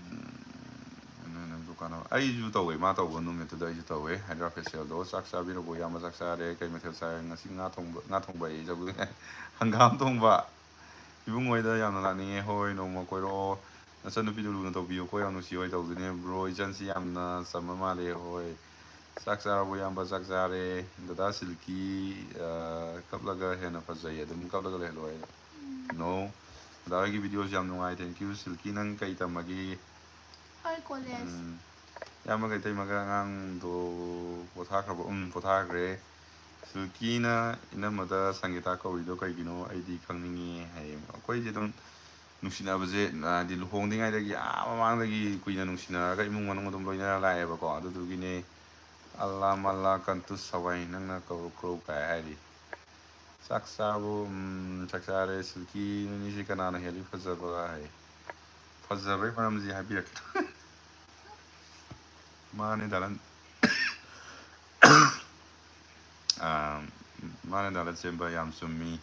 ꯅꯪ, ꯅꯪ ꯗꯨꯀꯥꯟ ꯑꯃ-, ꯑꯩꯁꯨ ꯇꯧꯋꯦ, ꯃꯥ ꯇꯧꯕ ꯅꯨꯃꯤꯠꯇꯨꯗ ꯑꯩꯁꯨ ꯇꯧꯋꯦ ꯍꯥꯏꯗ꯭ꯔꯥ ꯐꯦꯁꯤꯌꯦꯜꯗꯣ꯫ "ꯆꯥꯛ ꯆꯥꯕꯤꯔꯕꯣ ꯏꯌꯥꯝꯕ?" "ꯆꯥꯛ ꯆꯥꯔꯦ꯫ ꯀꯩ ꯃꯊꯦꯜ ꯆꯥꯔꯦ?" "ꯉꯁꯤ ꯉꯥ ꯊꯣꯡꯕ, ꯉꯥ ꯊꯣꯡꯕ ꯑꯩ ꯆꯧꯗꯣꯏꯅꯦ ꯍꯪꯒꯥꯝ ꯊꯣꯡꯕ꯫ ꯏꯕꯨꯡ ꯍꯣꯏꯗ ꯌꯥꯝꯅ ꯂꯥꯛꯅꯤꯡꯉꯦ꯫ ꯍꯣꯏ, ꯅꯣꯡꯃ ꯀꯣꯏꯔꯛꯑꯣ꯫ ꯅꯆꯟꯅꯨꯄꯤꯗꯨ ꯂꯨꯅ ꯇꯧꯕꯤꯌꯨꯀꯣ, ꯌꯥꯝ ꯅꯨꯡꯁꯤ ꯍꯣꯏ ꯇꯧꯗꯣꯏꯅꯦ꯫ ꯕ꯭ꯔꯣ, ꯏꯆꯟꯁꯤ ꯌꯥꯝꯅ ꯆꯝꯕ ꯃꯥꯜꯂꯦ꯫ ꯍꯣꯏ꯫ "ꯆꯥꯛ ꯆꯥꯔꯕꯣ ꯏꯌꯥꯝꯕ?" "ꯆꯥꯛ ꯆꯥꯔꯦ꯫ ꯗꯗꯥ ꯁꯤꯜꯀꯤ, ꯑ, ꯀꯞꯂꯒ ꯍꯦꯟꯅ ꯐꯖꯩ꯫ ꯑꯗꯨꯝ ꯀꯞꯂꯒ ꯂꯩꯍꯜꯂꯣ" ꯍꯥꯏ꯫ ꯎꯝ꯫ No꯫ ꯗꯗꯥ ꯍꯣꯏꯒꯤ ꯚꯤꯗꯤꯑꯣꯁꯤ ꯌꯥꯝ ꯅꯨꯡꯉꯥꯏ꯫ Thank you꯫ ꯁꯤꯜꯀꯤ, ꯅꯪ ꯀꯩ ꯇꯝꯃꯒꯦ? ꯍꯣꯏ, ꯀꯣꯂꯦꯖ꯫ ꯎꯝ꯫ ꯏꯌꯥꯝꯕꯒ ꯏꯇꯩꯃꯒ ꯑꯉꯥꯡꯗꯣ ꯄꯣꯊꯥꯈ꯭ꯔꯕꯣ? ꯎꯝ, ꯄꯣꯊꯥꯈ꯭ꯔꯦ꯫ ꯁꯤꯜꯀꯤꯅ ꯏꯅꯝꯃꯗ ꯁꯪꯒꯤꯇꯥ ꯀꯧꯔꯤꯗꯣ ꯀꯩꯒꯤꯅꯣ? ꯑꯩꯗꯤ ꯈꯪꯅꯤꯡꯉꯤ ꯍꯥꯏꯌꯦ꯫ ꯑꯩꯈꯣꯏꯗꯤ ꯑꯗꯨꯝ ꯅꯨꯡꯁꯤꯅꯕꯁꯦ, ꯍꯥꯏꯗꯤ, ꯂꯨꯍꯣꯡꯗ꯭ꯔꯤꯉꯩꯗꯒꯤ ꯑꯥ ꯃꯃꯥꯡꯗꯒꯤ ꯀꯨꯏꯅ ꯅꯨꯡꯁꯤꯅꯔꯒ ꯏꯃꯨꯡ ꯃꯅꯨꯡ ꯑꯗꯨꯝ ꯂꯣꯏꯅꯔ ꯂꯥꯛꯑꯦꯕꯀꯣ꯫ ꯑꯗꯨꯗꯨꯒꯤꯅꯦ, "ꯑꯜꯂꯥ ꯃꯜꯂꯥ ꯀꯟꯇꯨꯁ ꯁꯋꯥꯏ ꯅꯪꯅ ꯀꯧꯔꯛꯈ꯭ꯔꯣ" ꯀꯥꯏ ꯍꯥꯏꯔꯤ꯫ "ꯆꯥꯛ ꯆꯥꯔꯕꯣ?" "ꯎꯝ, ꯆꯥꯛ ꯆꯥꯔꯦ꯫ ꯁꯤꯜꯀꯤ, ꯅꯣꯏꯅꯤꯁꯦ ꯀꯅꯥꯅ ꯍꯦꯜꯂꯤ ꯐꯖꯕ?" ꯍꯥꯏ꯫ ꯐꯖꯕꯩ ꯃꯔꯝꯁꯤ ꯍꯥꯏꯕꯤꯔꯛꯀꯦ꯫ ꯃꯥꯅꯦ, ꯗꯥꯂꯟ꯫ ꯑꯥ, ꯃꯥꯅꯦ, ꯗꯥꯂꯟ ꯁꯦꯝꯕ ꯌꯥꯝ ꯆꯨꯝꯃꯤ꯫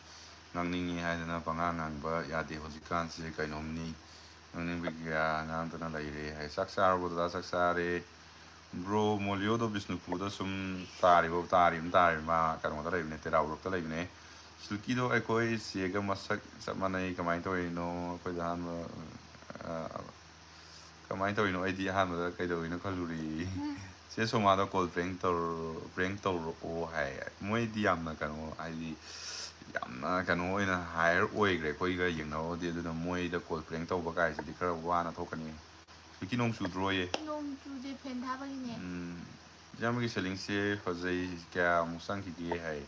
ꯉꯥꯡꯅꯤꯡꯉꯤ ꯍꯥꯏꯗꯅ ꯄꯉꯥꯡ ꯉꯥꯡꯕ ꯌꯥꯗꯦ ꯍꯧꯖꯤꯛꯀꯥꯟꯁꯦ, ꯀꯩꯅꯣꯝꯅꯤ꯫ ꯉꯥꯡꯅꯤꯡꯕꯒꯤ ꯀꯌꯥ ꯉꯥꯡꯗꯅ ꯂꯩꯔꯦ ꯍꯥꯏ꯫ "ꯆꯥꯛ ꯆꯥꯔꯕꯣ ꯗꯗꯥ?" "ꯆꯥꯛ ꯆꯥꯔꯦ꯫ ꯕ꯭ꯔꯣ ꯃꯣꯂꯤꯌꯣꯗꯣ ꯕꯤꯁꯅꯨꯄꯨꯔꯗ ꯁꯨꯝ ꯇꯥꯔꯤꯕꯣ?" "ꯇꯥꯔꯤꯕꯅꯤ, ꯇꯥꯔꯤꯕꯅꯤ꯫ ꯃꯥ ꯀꯩꯅꯣꯗ ꯂꯩꯕꯅꯦ, ꯇꯦꯔꯥꯎꯔꯣꯛꯇ ꯂꯩꯕꯅꯦ꯫ ꯁꯤꯜꯀꯤꯗꯣ ꯑꯩꯈꯣꯏ ꯆꯦꯒ ꯃꯁꯛ ꯆꯞ ꯃꯥꯟꯅꯩ꯫ ꯀꯃꯥꯏꯅ ꯇꯧꯔꯤꯅꯣ?" ꯑꯩꯈꯣꯏꯗ ꯑꯍꯥꯟꯕ, ꯑ, ꯀꯃꯥꯏꯅ ꯇꯧꯔꯤꯅꯣ? ꯑꯩꯗꯤ ꯑꯍꯥꯟꯕꯗ ꯀꯩꯗꯧꯔꯤꯅꯣ ꯈꯜꯂꯨꯔꯦ꯫ ꯎꯝ꯫ "ꯆꯦ ꯁꯣꯃꯥꯗ call prank ꯇꯧꯔ-, prank ꯇꯧꯔꯛꯑꯣ" ꯍꯥꯏ꯫ ꯃꯣꯏꯗꯤ ꯌꯥꯝꯅ ꯀꯩꯅꯣ, ꯍꯥꯏꯗꯤ, ꯌꯥꯝꯅ ꯀꯩꯅꯣ ꯑꯣꯏꯅ higher ꯑꯣꯏꯈ꯭ꯔꯦ ꯑꯩꯈꯣꯏꯒ ꯌꯦꯡꯅꯔꯨꯔꯗꯤ꯫ ꯑꯗꯨꯅ ꯃꯣꯏꯗ call prank ꯇꯧꯕ ꯀꯥꯏꯁꯤꯗꯤ ꯈꯔ ꯋꯥꯅ ꯊꯣꯛꯀꯅꯤ꯫ ꯁꯤꯜꯀꯤ, ꯅꯣꯡ ꯆꯨꯗ꯭ꯔꯣꯌꯦ? ꯅꯣꯡ ꯆꯨꯗꯦ, ꯐꯦꯟ ꯊꯥꯕꯒꯤꯅꯦ꯫ ꯎꯝ, ꯏꯌꯥꯝꯕꯒꯤ ꯁꯦꯂꯤꯡꯁꯦ ꯐꯖꯩ, ꯀꯌꯥꯃꯨꯛ ꯆꯪꯈꯤꯒꯦ ꯍꯥꯏ꯫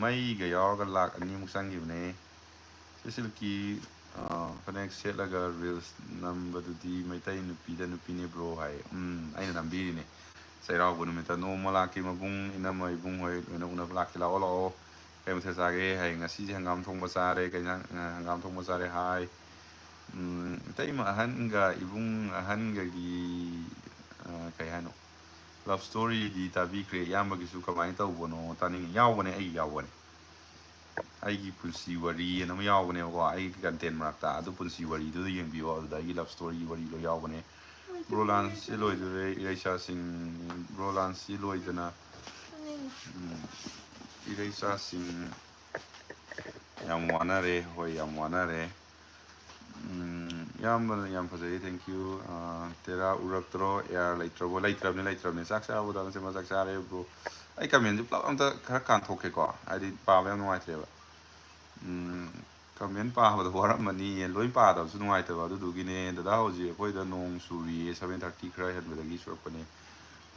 ꯃꯩꯒ ꯌꯥꯎꯔꯒ ꯂꯥꯛ ꯑꯅꯤꯃꯨꯛ ꯆꯪꯈꯤꯕꯅꯦ꯫ ꯆꯦ ꯁꯤꯜꯀꯤ, ꯑ, ꯐꯅꯦꯛ ꯁꯦꯠꯂꯒ reels ꯅꯝꯕꯗꯨꯗꯤ ꯃꯩꯇꯩ ꯅꯨꯄꯤꯗ ꯅꯨꯄꯤꯅꯦ bro ꯍꯥꯏ꯫ ꯎꯝ, ꯑꯩꯅ ꯅꯝꯕꯤꯔꯤꯅꯦ꯫ ꯆꯩꯔꯥꯎꯕ ꯅꯨꯃꯤꯠꯇ ꯅꯣꯡꯃ ꯂꯥꯛꯀꯦ, ꯃꯕꯨꯡ, ꯏꯅꯝꯃ, ꯏꯕꯨꯡ ꯍꯣꯏ ꯂꯣꯏꯅ ꯎꯅꯕ ꯂꯥꯛꯀꯦ꯫ ꯂꯥꯛꯑꯣ, ꯂꯥꯛꯑꯣ꯫ ꯀꯩ ꯃꯊꯦꯜ ꯆꯥꯒꯦ? ꯍꯥꯏ, ꯉꯁꯤꯁꯦ ꯍꯪꯒꯥꯝ ꯊꯣꯡꯕ ꯆꯥꯔꯦ꯫ ꯀꯩ ꯏꯟꯖꯥꯡ? ꯑ, ꯍꯪꯒꯥꯝ ꯊꯣꯡꯕ ꯆꯥꯔꯦ ꯍꯥꯏ꯫ ꯎꯝ, ꯏꯇꯩꯃ ꯑꯍꯟꯒ ꯏꯕꯨꯡ ꯑꯍꯟꯒꯒꯤ, ꯑ, ꯀꯩ ꯍꯥꯏꯅꯣ? Love storyꯗꯤ ꯇꯥꯕꯤꯈ꯭ꯔꯦ꯫ ꯏꯌꯥꯝꯕꯒꯤꯁꯨ ꯀꯃꯥꯏꯅ ꯇꯧꯕꯅꯣ ꯇꯥꯅꯤꯡꯉꯤ꯫ ꯌꯥꯎꯕꯅꯦ, ꯑꯩ ꯌꯥꯎꯕꯅꯦ꯫ ꯑꯩꯒꯤ ꯄꯨꯟꯁꯤ ꯋꯥꯔꯤ ꯑꯅ ꯑꯃ ꯌꯥꯎꯕꯅꯦꯕꯀꯣ, ꯑꯩꯒꯤ content ꯃꯔꯛꯇ꯫ ꯑꯗꯨ ꯄꯨꯟꯁꯤ ꯋꯥꯔꯤꯗꯨꯗ ꯌꯦꯡꯕꯤꯌꯣ, ꯑꯗꯨꯗ ꯑꯩꯒꯤ love storyꯒꯤ ꯋꯥꯔꯤ ꯂꯣꯏ ꯌꯥꯎꯕꯅꯦ꯫ ꯕ꯭ꯔꯣ ꯂꯥꯟꯁꯁꯤ ꯂꯣꯏꯗꯣꯔꯦ ꯏꯔꯩꯆꯥꯁꯤꯡ꯫ ꯕ꯭ꯔꯣ ꯂꯥꯟꯁꯁꯤ ꯂꯣꯏꯗꯅ, ꯎꯝ, ꯏꯔꯩꯆꯥꯁꯤꯡ ꯌꯥꯝ ꯋꯥꯅꯔꯦ꯫ ꯍꯣꯏ, ꯌꯥꯝ ꯋꯥꯅꯔꯦ꯫ ꯎꯝ, ꯏꯌꯥꯝꯕꯅ ꯌꯥꯝ ꯐꯖꯩ, thank you꯫ Ah, Tera ꯎꯔꯛꯇ꯭ꯔꯣ? Air ꯂꯩꯇ꯭ꯔꯕꯣ? ꯂꯩꯇ꯭ꯔꯕꯅꯤ, ꯂꯩꯇ꯭ꯔꯕꯅꯤ꯫ ꯆꯥꯛ ꯆꯥꯔꯕꯣ ꯗꯥ ꯅꯁꯦꯝꯕ? ꯆꯥꯛ ꯆꯥꯔꯦ ꯕ꯭ꯔꯣ꯫ ꯑꯩ ꯀꯃꯦꯟꯁꯦ ꯄꯨꯂꯞ ꯑꯝꯇ ꯈꯔ ꯀꯥꯟꯊꯣꯛꯀꯦꯀꯣ, ꯍꯥꯏꯗꯤ ꯄꯥꯕ ꯌꯥꯝ ꯅꯨꯡꯉꯥꯏꯇ꯭ꯔꯦꯕ꯫ ꯎꯝ, ꯀꯃꯦꯟ ꯄꯥꯕꯗ ꯋꯥꯔꯝꯃꯅꯤꯌꯦ, ꯂꯣꯏ ꯄꯥꯗꯕꯁꯨ ꯅꯨꯡꯉꯥꯏꯇꯕ꯫ ꯑꯗꯨꯗꯨꯒꯤꯅꯦ꯫ ꯗꯗꯥ, ꯍꯧꯖꯤꯛ ꯑꯩꯈꯣꯏꯗ ꯅꯣꯡ ꯆꯨꯔꯤꯌꯦ, seven thirty ꯈꯔ ꯍꯦꯟꯕꯗꯒꯤ ꯆꯨꯔꯛꯄꯅꯦ꯫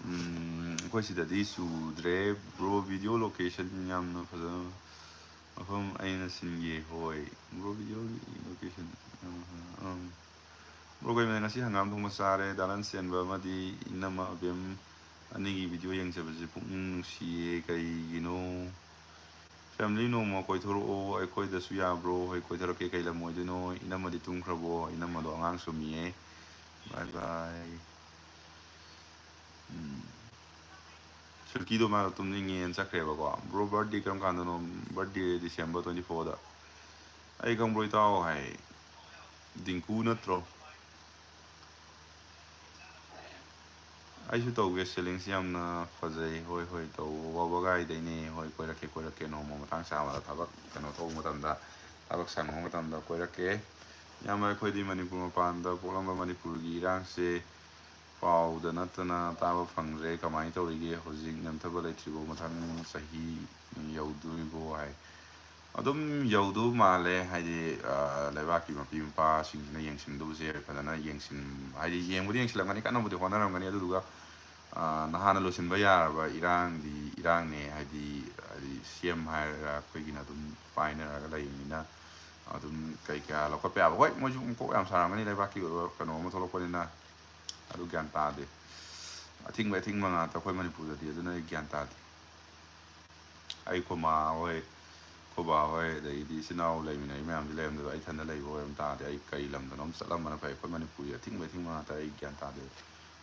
ꯎꯝ, ꯑꯩꯈꯣꯏ ꯁꯤꯗꯗꯤ ꯆꯨꯗ꯭ꯔꯦ꯫ ꯕ꯭ꯔꯣ, ꯚꯤꯗꯤꯑꯣ ꯂꯣꯀꯦꯁꯟ ꯌꯥꯝꯅ ꯐꯖꯅ ꯃꯐꯝ ꯑꯩꯅ ꯁꯤꯟꯒꯦ꯫ ꯍꯣꯏ, ꯕ꯭ꯔꯣ, ꯚꯤꯗꯤꯑꯣꯒꯤ ꯂꯣꯀꯦꯁꯟ, ꯑꯥ, ꯑꯥ꯫ ꯕ꯭ꯔꯣ, ꯀꯩꯅꯣ, ꯉꯁꯤ ꯍꯪꯒꯥꯝ ꯊꯣꯡꯕ ꯆꯥꯔꯦ꯫ ꯗꯥ ꯂꯟꯆꯦꯟꯕ ꯑꯃꯗꯤ ꯏꯅꯝꯃ ꯑꯕꯦꯝ ꯑꯅꯤꯒꯤ ꯚꯤꯗꯤꯑꯣ ꯌꯦꯡꯖꯕꯁꯦ ꯄꯨꯛꯅꯤꯡ ꯅꯨꯡꯁꯤꯌꯦ꯫ ꯀꯩꯒꯤꯅꯣ? ꯐꯦꯃꯤꯂꯤ ꯅꯣꯡꯃ ꯀꯣꯏꯊꯣꯔꯛꯑꯣ ꯑꯩꯈꯣꯏꯗꯁꯨ ꯌꯥꯕ꯭ꯔꯣ? ꯍꯣꯏ, ꯀꯣꯏꯊꯣꯔꯛꯀꯦ꯫ ꯀꯩ ꯂꯝ ꯑꯣꯏꯗꯣꯏꯅꯣ? ꯏꯅꯝꯃꯗꯤ ꯇꯨꯝꯈ꯭ꯔꯕꯣ? ꯏꯅꯝꯃꯗꯣ ꯑꯉꯥꯡ ꯁꯨꯝꯃꯤꯌꯦ꯫ ꯕꯥꯏ ꯕꯥꯏ꯫ ꯎꯝ꯫ ꯁꯤꯜꯀꯤꯗꯣ ꯃꯥꯗꯣ ꯇꯨꯝꯅꯤꯡꯉꯦꯅ ꯆꯠꯈ꯭ꯔꯦꯕꯀꯣ꯫ ꯕ꯭ꯔꯣ, ꯕꯥꯔꯠꯗꯦ ꯀꯔꯝ ꯀꯥꯟꯗꯅꯣ? ꯕꯥꯔꯠꯗꯦ December twenty fourꯗ꯫ ꯑꯩ ꯈꯪꯕ꯭ꯔꯣ, ꯏꯇꯥꯎ? ꯍꯥꯏ꯫ ꯗꯤꯡꯀꯨ ꯅꯠꯇ꯭ꯔꯣ? ꯑꯩꯁꯨ ꯇꯧꯒꯦ, ꯁꯦꯂꯤꯡꯁꯤ ꯌꯥꯝꯅ ꯐꯖꯩ꯫ ꯍꯣꯏ, ꯍꯣꯏ, ꯇꯧꯋꯣ꯫ ꯋꯥꯕꯒꯥꯏꯗꯩꯅꯦ꯫ ꯍꯣꯏ, ꯀꯣꯏꯔꯛꯀꯦ, ꯀꯣꯏꯔꯛꯀꯦ꯫ ꯅꯣꯡꯃ ꯃꯇꯥꯡ ꯆꯥꯕꯗ, ꯊꯕꯛ ꯀꯩꯅꯣ ꯇꯧꯕ ꯃꯇꯝꯗ, ꯊꯕꯛ ꯁꯪꯕ ꯃꯇꯝꯗ ꯀꯣꯏꯔꯛꯀꯦ꯫ ꯏꯌꯥꯝꯕ, ꯑꯩꯈꯣꯏꯗꯤ ꯃꯅꯤꯄꯨꯔ ꯃꯄꯥꯟꯗ ꯄꯣꯛꯂꯝꯕ, ꯃꯅꯤꯄꯨꯔꯒꯤ ꯏꯔꯥꯡꯁꯦ ꯄꯥꯎꯗ ꯅꯠꯇꯅ ꯇꯥꯕ ꯐꯪꯗ꯭ꯔꯦ꯫ ꯀꯃꯥꯏꯅ ꯇꯧꯔꯤꯒꯦ? ꯍꯧꯖꯤꯛ ꯅꯝꯊꯕ ꯂꯩꯇ꯭ꯔꯤꯕꯣ? ꯃꯊꯪ ꯆꯍꯤ ꯌꯧꯗꯣꯔꯤꯕꯣ ꯍꯥꯏ꯫ ꯑꯗꯨꯝ ꯌꯧꯗꯧ ꯃꯥꯜꯂꯦ꯫ ꯍꯥꯏꯗꯤ, ꯑ, ꯂꯩꯕꯥꯛꯀꯤ ꯃꯄꯤ ꯃꯄꯥꯁꯤꯡꯁꯤꯅ ꯌꯦꯡꯁꯤꯟꯗꯧꯕꯁꯦ ꯐꯖꯅ ꯌꯦꯡꯁꯤꯟ-, ꯍꯥꯏꯗꯤ ꯌꯦꯡꯕꯨꯗꯤ ꯌꯦꯡꯁꯤꯜꯂꯝꯒꯅꯤ, ꯀꯟꯅꯕꯨꯗꯤ ꯍꯣꯠꯅꯔꯝꯒꯅꯤ꯫ ꯑꯗꯨꯗꯨꯒ, ꯑ, ꯅꯍꯥꯟꯅ ꯂꯣꯏꯁꯤꯟꯕ ꯌꯥꯔꯕ ꯏꯔꯥꯡꯗꯤ ꯏꯔꯥꯡꯅꯦ꯫ ꯍꯥꯏꯗꯤ, ꯍꯥꯏꯗꯤ ꯁꯤ ꯑꯦꯝ ꯍꯥꯏꯔꯒ ꯑꯩꯈꯣꯏꯒꯤꯅ ꯑꯗꯨꯝ ꯄꯥꯏꯅꯔꯒ ꯂꯩꯕꯅꯤꯅ ꯑꯗꯨꯝ ꯀꯩ ꯀꯌꯥ ꯂꯧꯈꯠꯄ ꯌꯥꯕ꯫ ꯍꯣꯏ, ꯃꯣꯏꯁꯨ ꯀꯣꯛ ꯌꯥꯝ ꯁꯥꯔꯝꯒꯅꯤ, ꯂꯩꯕꯥꯛꯀꯤ ꯑꯣꯏꯕ ꯀꯩꯅꯣ ꯑꯃ ꯊꯣꯛꯂꯛꯄꯅꯤꯅ꯫ ꯑꯗꯨ ꯒ꯭ꯌꯥꯟ ꯇꯥꯗꯦ꯫ ꯑꯊꯤꯡꯕ ꯑꯊꯤꯡꯕ ꯉꯥꯛꯇ ꯑꯩꯈꯣꯏ ꯃꯅꯤꯄꯨꯔꯗꯗꯤ꯫ ꯑꯗꯨꯅ ꯑꯩ ꯒ꯭ꯌꯥꯟ ꯇꯥꯗꯦ꯫ ꯑꯩ ꯈꯣꯏ ꯃꯥ ꯍꯣꯏ, ꯈꯣꯏ ꯕꯥ ꯍꯣꯏ, ꯑꯗꯒꯤꯗꯤ ꯏꯆꯤꯟ ꯏꯅꯥꯎ ꯂꯩꯃꯤꯟꯅꯩ ꯃꯌꯥꯝꯁꯤ ꯂꯩꯔꯝꯗꯕ, ꯑꯩ ꯏꯊꯟꯗ ꯂꯩꯕ ꯑꯣꯏꯔꯝ ꯇꯥꯔꯗꯤ ꯑꯩ ꯀꯩ ꯂꯝꯗꯅꯣ ꯑꯃ ꯆꯠꯂꯝꯕꯅ ꯐꯩ꯫ ꯑꯩꯈꯣꯏ ꯃꯅꯤꯄꯨꯔꯒꯤ ꯑꯊꯤꯡꯕ ꯑꯊꯤꯡꯕ ꯉꯥꯛꯇ, ꯑꯩ ꯒ꯭ꯌꯥꯟ ꯇꯥꯗꯦ꯫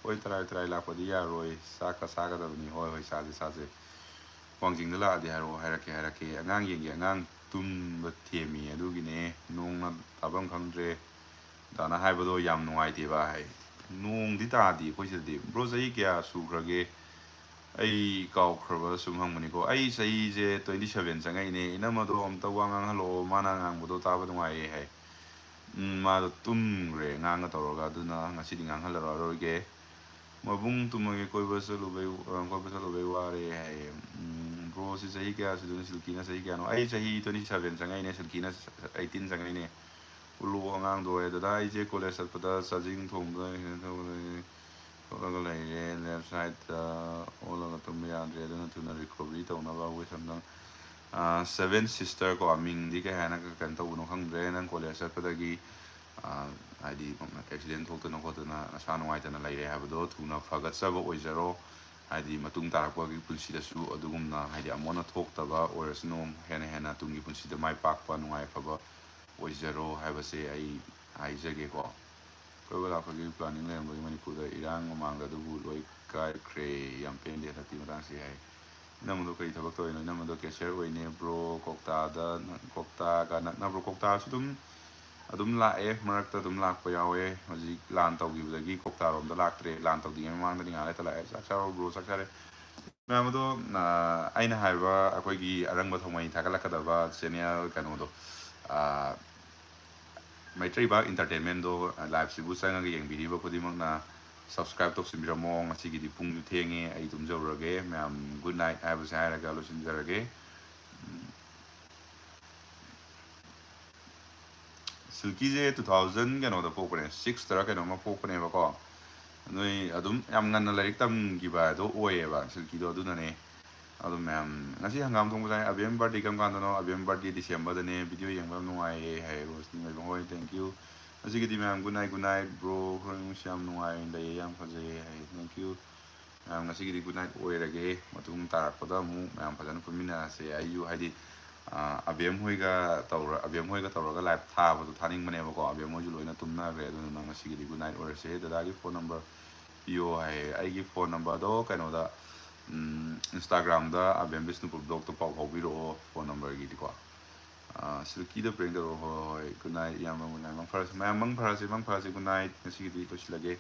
ꯍꯣꯏ, ꯇꯔꯥꯏ ꯇꯔꯥꯏ ꯂꯥꯛꯄꯗꯤ ꯌꯥꯔꯣꯏ, ꯆꯥꯛꯀ ꯆꯥꯒꯗꯕꯅꯤ꯫ ꯍꯣꯏ, ꯍꯣꯏ, ꯆꯥꯁꯦ, ꯆꯥꯁꯦ꯫ ꯋꯥꯡꯖꯤꯡꯗ ꯂꯥꯛꯑꯗꯤ ꯍꯥꯏꯔꯛꯑꯣ, ꯍꯥꯏꯔꯛꯀꯦ, ꯍꯥꯏꯔꯛꯀꯦ꯫ ꯑꯉꯥꯡ ꯌꯦꯡꯒꯦ, ꯑꯉꯥꯡ ꯇꯨꯝꯕ ꯊꯦꯝꯃꯤ ꯑꯗꯨꯒꯤꯅꯦ, ꯅꯣꯡꯅ ꯇꯥꯐꯝ ꯈꯪꯗ꯭ꯔꯦ꯫ ꯗꯥꯅ ꯍꯥꯏꯕꯗꯣ ꯌꯥꯝ ꯅꯨꯡꯉꯥꯏꯇꯦꯕ ꯍꯥꯏ꯫ ꯅꯣꯡꯗꯤ ꯇꯥꯗꯦ ꯑꯩꯈꯣꯏ ꯁꯤꯗꯗꯤ꯫ ꯕ꯭ꯔꯣ, ꯆꯍꯤ ꯀꯌꯥ ꯁꯨꯈ꯭ꯔꯒꯦ? ꯑꯩ ꯀꯥꯎꯈ꯭ꯔꯕ ꯁꯨꯝ ꯍꯪꯕꯅꯤꯀꯣ꯫ ꯑꯩ ꯆꯍꯤꯁꯦ twenty seven ꯆꯪꯉꯛꯏꯅꯦ꯫ ꯏꯅꯝꯃꯗꯣ ꯑꯝꯇ ꯋꯥ ꯉꯥꯡꯍꯜꯂꯛꯑꯣ, ꯃꯥꯅ ꯉꯥꯡꯕꯗꯣ ꯇꯥꯕ ꯅꯨꯡꯉꯥꯏꯌꯦ ꯍꯥꯏ꯫ ꯎꯝ, ꯃꯥꯗꯣ ꯇꯨꯝꯈ꯭ꯔꯦ ꯑꯉꯥꯡꯒ ꯇꯧꯔꯒ, ꯑꯗꯨꯅ ꯉꯁꯤꯗꯤ ꯉꯥꯡꯍꯜꯂꯔꯣꯏꯒꯦ꯫ ꯃꯕꯨꯡ ꯇꯨꯝꯃꯒꯦ, ꯀꯣꯏꯕ ꯆꯠꯂꯨꯕꯩ, ꯑ, ꯀꯣꯏꯕ ꯆꯠꯂꯨꯕꯩ ꯋꯥꯔꯦ ꯍꯥꯏꯌꯦ꯫ ꯎꯝ, ꯕ꯭ꯔꯣꯁꯤ ꯆꯍꯤ ꯀꯌꯥ ꯁꯨꯗꯣꯏꯅꯣ? ꯁꯤꯜꯀꯤꯅ ꯆꯍꯤ ꯀꯌꯥꯅꯣ? ꯑꯩ ꯆꯍꯤ twenty seven ꯆꯪꯉꯛꯏꯅꯦ, ꯁꯤꯜꯀꯤꯅ eighteen ꯆꯪꯉꯛꯏꯅꯦ꯫ ꯎꯂꯣ ꯑꯉꯥꯡꯗꯣ ꯑꯣꯏ꯫ "ꯗꯗꯥ, ꯑꯩꯁꯦ ꯀꯣꯂꯦꯖ ꯆꯠꯄꯗ ꯆꯥꯖꯤꯡ ꯊꯣꯡꯕꯗ ꯀꯩꯅꯣ ꯇꯧꯕꯗ ꯈꯣꯠꯂꯒ ꯂꯩꯔꯦ, ꯂꯦꯐ ꯁꯥꯏꯗꯇ ꯑꯣꯜꯂꯒ ꯇꯨꯝꯕ ꯌꯥꯗ꯭ꯔꯦ, ꯑꯗꯨꯅ ꯊꯨꯅ ꯔꯤꯀꯣꯕꯔꯤ ꯇꯧꯅꯕ ꯋꯤꯁ ꯑꯝꯇꯪ"꯫ ꯑ, ꯁꯚꯦꯟ ꯁꯤꯁꯇꯔ ꯀꯣ, ꯃꯤꯡꯗꯤ ꯀꯩ ꯍꯥꯏꯅ ꯀꯩꯅꯣ ꯇꯧꯕꯅꯣ ꯈꯪꯗ꯭ꯔꯦ꯫ ꯅꯪ ꯀꯣꯂꯦꯖ ꯆꯠꯄꯗꯒꯤ, ꯑ, ꯍꯥꯏꯗꯤ ꯑꯦꯛꯁꯤꯗꯦꯟ ꯊꯣꯛꯇꯅ ꯈꯣꯠꯇꯅ ꯅꯁꯥ ꯅꯨꯡꯉꯥꯏꯇꯅ ꯂꯩꯔꯦ ꯍꯥꯏꯕꯗꯣ ꯊꯨꯅ ꯐꯒꯠꯆꯕ ꯑꯣꯏꯖꯔꯣ꯫ ꯍꯥꯏꯗꯤ ꯃꯇꯨꯡ ꯇꯥꯔꯛꯄꯒꯤ ꯄꯨꯟꯁꯤꯗꯁꯨ ꯑꯗꯨꯒꯨꯝꯅ ꯍꯥꯏꯗꯤ ꯑꯃꯨꯛ ꯍꯟꯅ ꯊꯣꯛꯇꯕ ꯑꯣꯏꯔꯁꯅꯨ, ꯍꯦꯟꯅ ꯍꯦꯟꯅ ꯇꯨꯡꯒꯤ ꯄꯨꯟꯁꯤꯗ ꯃꯥꯏ ꯄꯥꯛꯄ ꯅꯨꯡꯉꯥꯏ ꯑꯐꯕ ꯑꯣꯏꯖꯔꯣ ꯍꯥꯏꯕꯁꯦ ꯑꯩ ꯍꯥꯏꯖꯒꯦꯀꯣ꯫ ꯀꯣꯏꯕ ꯂꯥꯛꯄꯒꯤ ꯄ꯭ꯂꯥꯅꯤꯡ ꯂꯩꯔꯝꯕꯒꯤ ꯃꯅꯤꯄꯨꯔꯗ ꯏꯔꯥꯡ ꯃꯃꯥꯡꯗ ꯑꯗꯨꯕꯨ ꯂꯣꯏ ꯀꯥꯏꯈ꯭ꯔꯦ꯫ ꯌꯥꯝ ꯄꯦꯟꯗꯦ ꯍꯟꯗꯛꯇꯤ ꯃꯇꯥꯡꯁꯤ ꯍꯥꯏ꯫ ꯏꯅꯝꯃꯗꯣ ꯀꯔꯤ ꯊꯕꯛ ꯇꯧꯔꯤꯅꯣ? ꯏꯅꯝꯃꯗꯣ ꯀꯦꯁꯤꯌꯔ ꯑꯣꯏꯅꯦ ꯕ꯭ꯔꯣ꯫ ꯀ꯭ꯋꯥꯛꯇꯥꯗ, ꯀ꯭ꯋꯥꯛꯇꯥꯒ ꯅꯛꯅꯕ꯭ꯔꯣ? ꯀ꯭ꯋꯥꯛꯇꯥꯁꯨ ꯑꯗꯨꯝ, ꯑꯗꯨꯝ ꯂꯥꯛꯑꯦ, ꯃꯔꯛꯇ ꯑꯗꯨꯝ ꯂꯥꯛꯄ ꯌꯥꯎꯋꯦ꯫ ꯍꯧꯖꯤꯛ ꯂꯥꯟ ꯇꯧꯈꯤꯕꯗꯒꯤ ꯀ꯭ꯋꯥꯛꯇꯥꯔꯣꯝꯗ ꯂꯥꯛꯇ꯭ꯔꯦ꯫ ꯂꯥꯟ ꯇꯧꯗ꯭ꯔꯤꯉꯩ ꯃꯃꯥꯡꯗꯗꯤ ꯉꯥꯏꯍꯥꯛ ꯂꯩꯇ ꯂꯥꯛꯑꯦ꯫ "ꯆꯥꯛ ꯆꯥꯔꯕꯣ ꯕ꯭ꯔꯣ?" "ꯆꯥꯛ ꯆꯥꯔꯦ"꯫ ꯃꯌꯥꯝ ꯑꯗꯣ, ꯑ, ꯑꯩꯅ ꯍꯥꯏꯕ ꯑꯩꯈꯣꯏꯒꯤ ꯑꯔꯪꯕ ꯊꯧꯃꯩ ꯊꯥꯒꯠꯂꯛꯀꯗꯕ ꯆꯦꯅꯦꯜ ꯀꯩꯅꯣꯗꯣ, ꯑ, ꯃꯩꯇ꯭ꯔꯩꯕꯥꯛ ꯏꯟꯇꯔꯇꯦꯟꯃꯦꯟꯗꯣ, ꯑ, ꯂꯥꯏꯞꯁꯤꯕꯨ ꯆꯪꯉꯒ ꯌꯦꯡꯕꯤꯔꯤꯕ ꯈꯨꯗꯤꯡꯃꯛꯅ ꯁꯕꯁꯀ꯭ꯔꯥꯏꯕ ꯇꯧꯁꯤꯟꯕꯤꯔꯝꯃꯣ꯫ ꯉꯁꯤꯒꯤꯗꯤ ꯄꯨꯡꯁꯨ ꯊꯦꯡꯉꯦ, ꯑꯩ ꯇꯨꯝꯖꯔꯨꯔꯒꯦ꯫ ꯃꯌꯥꯝ ꯒꯨꯗ ꯅꯥꯏꯠ ꯍꯥꯏꯕꯁꯦ ꯍꯥꯏꯔꯒ ꯂꯣꯏꯁꯤꯟꯖꯔꯒꯦ꯫ ꯎꯝ꯫ ꯁꯤꯜꯀꯤꯁꯦ two thousand ꯀꯩꯅꯣꯗ ꯄꯣꯛꯄꯅꯦ, six ꯇꯔ ꯀꯩꯅꯣꯝꯃ ꯄꯣꯛꯄꯅꯦꯕꯀꯣ꯫ ꯅꯣꯏ ꯑꯗꯨꯝ ꯌꯥꯝ ꯉꯟꯅ ꯂꯥꯏꯔꯤꯛ ꯇꯝꯈꯤꯕ ꯍꯥꯏꯗꯣ ꯑꯣꯏꯌꯦꯕ ꯁꯤꯜꯀꯤꯗꯣ, ꯑꯗꯨꯅꯅꯦ꯫ ꯑꯗꯨꯝ ꯃꯌꯥꯝ, "ꯉꯁꯤ ꯍꯪꯒꯥꯝ ꯊꯣꯡꯕ ꯆꯥꯏ, ꯑꯕꯦꯝ ꯕꯥꯔꯗꯦ ꯀꯔꯝ ꯀꯥꯟꯗꯅꯣ?" "ꯑꯕꯦꯝ ꯕꯥꯔꯗꯦ ꯗꯤꯁꯦꯝꯕꯔꯗꯅꯦ, ꯚꯤꯗꯤꯑꯣ ꯌꯦꯡꯕ ꯌꯥꯝ ꯅꯨꯡꯉꯥꯏꯌꯦ" ꯍꯥꯏ ꯔꯣꯁꯅꯤ ꯃꯩꯕꯝ ꯍꯣꯏ, thank you꯫ ꯉꯁꯤꯒꯤꯗꯤ ꯃꯌꯥꯝ good night, good night bro, ꯍꯣꯔꯦꯟꯁꯨ ꯌꯥꯝ ꯅꯨꯡꯉꯥꯏ ꯂꯩꯌꯦ, ꯌꯥꯝ ꯐꯖꯩꯌꯦ ꯍꯥꯏ, thank you꯫ ꯃꯌꯥꯝ ꯉꯁꯤꯒꯤꯗꯤ good night ꯑꯣꯏꯔꯒꯦ, ꯃꯇꯨꯡ ꯇꯥꯔꯛꯄꯗ ꯑꯃꯨꯛ ꯃꯌꯥꯝ ꯐꯖꯅ ꯄꯨꯟꯃꯤꯟꯅꯔꯁꯦ꯫ ꯑꯩꯁꯨ ꯍꯥꯏꯗꯤ, ꯑ, ꯑꯕꯦꯝ ꯍꯣꯏꯒ ꯇꯧꯔ-, ꯑꯕꯦꯝ ꯍꯣꯏꯒ ꯇꯧꯔꯒ ꯂꯥꯏꯞ ꯊꯥꯕꯗꯣ ꯊꯥꯅꯤꯡꯕꯅꯦꯕꯀꯣ꯫ ꯑꯕꯦꯝ ꯍꯣꯏꯁꯨ ꯂꯣꯏꯅ ꯇꯨꯝꯅꯈ꯭ꯔꯦ, ꯑꯗꯨꯅ ꯅꯪ ꯉꯁꯤꯒꯤꯗꯤ good night ꯑꯣꯏꯔꯁꯦ꯫ ꯗꯗꯥꯒꯤ ꯐꯣꯟ ꯅꯝꯕꯔ ꯄꯤꯌꯣ ꯍꯥꯏꯌꯦ꯫ ꯑꯩꯒꯤ ꯐꯣꯟ ꯅꯝꯕꯔꯗꯣ ꯀꯩꯅꯣꯗ, ꯎꯝ, ꯏꯟꯁꯇꯥꯒ꯭ꯔꯥꯝꯗ ꯑꯕꯦꯝ ꯕꯤꯁꯅꯨꯄꯨꯔ ꯕ꯭ꯂꯣꯛꯇ ꯄꯥꯎ ꯐꯥꯎꯕꯤꯔꯛꯑꯣ, ꯐꯣꯟ ꯅꯝꯕꯔꯒꯤꯗꯤꯀꯣ꯫ ꯑ, ꯁꯤꯜꯀꯤꯗ prank ꯇꯧꯔꯛꯑꯣ꯫ ꯍꯣꯏ, ꯍꯣꯏ, good night ꯏꯌꯥꯝꯕ, good night, ꯃꯪ ꯐꯔꯁꯦ ꯃꯌꯥꯝ, ꯃꯪ ꯐꯔꯁꯦ, ꯃꯪ ꯐꯔꯁꯦ, good night꯫ ꯉꯁꯤꯒꯤꯗꯤ ꯂꯣꯏꯁꯤꯜꯂꯒꯦ꯫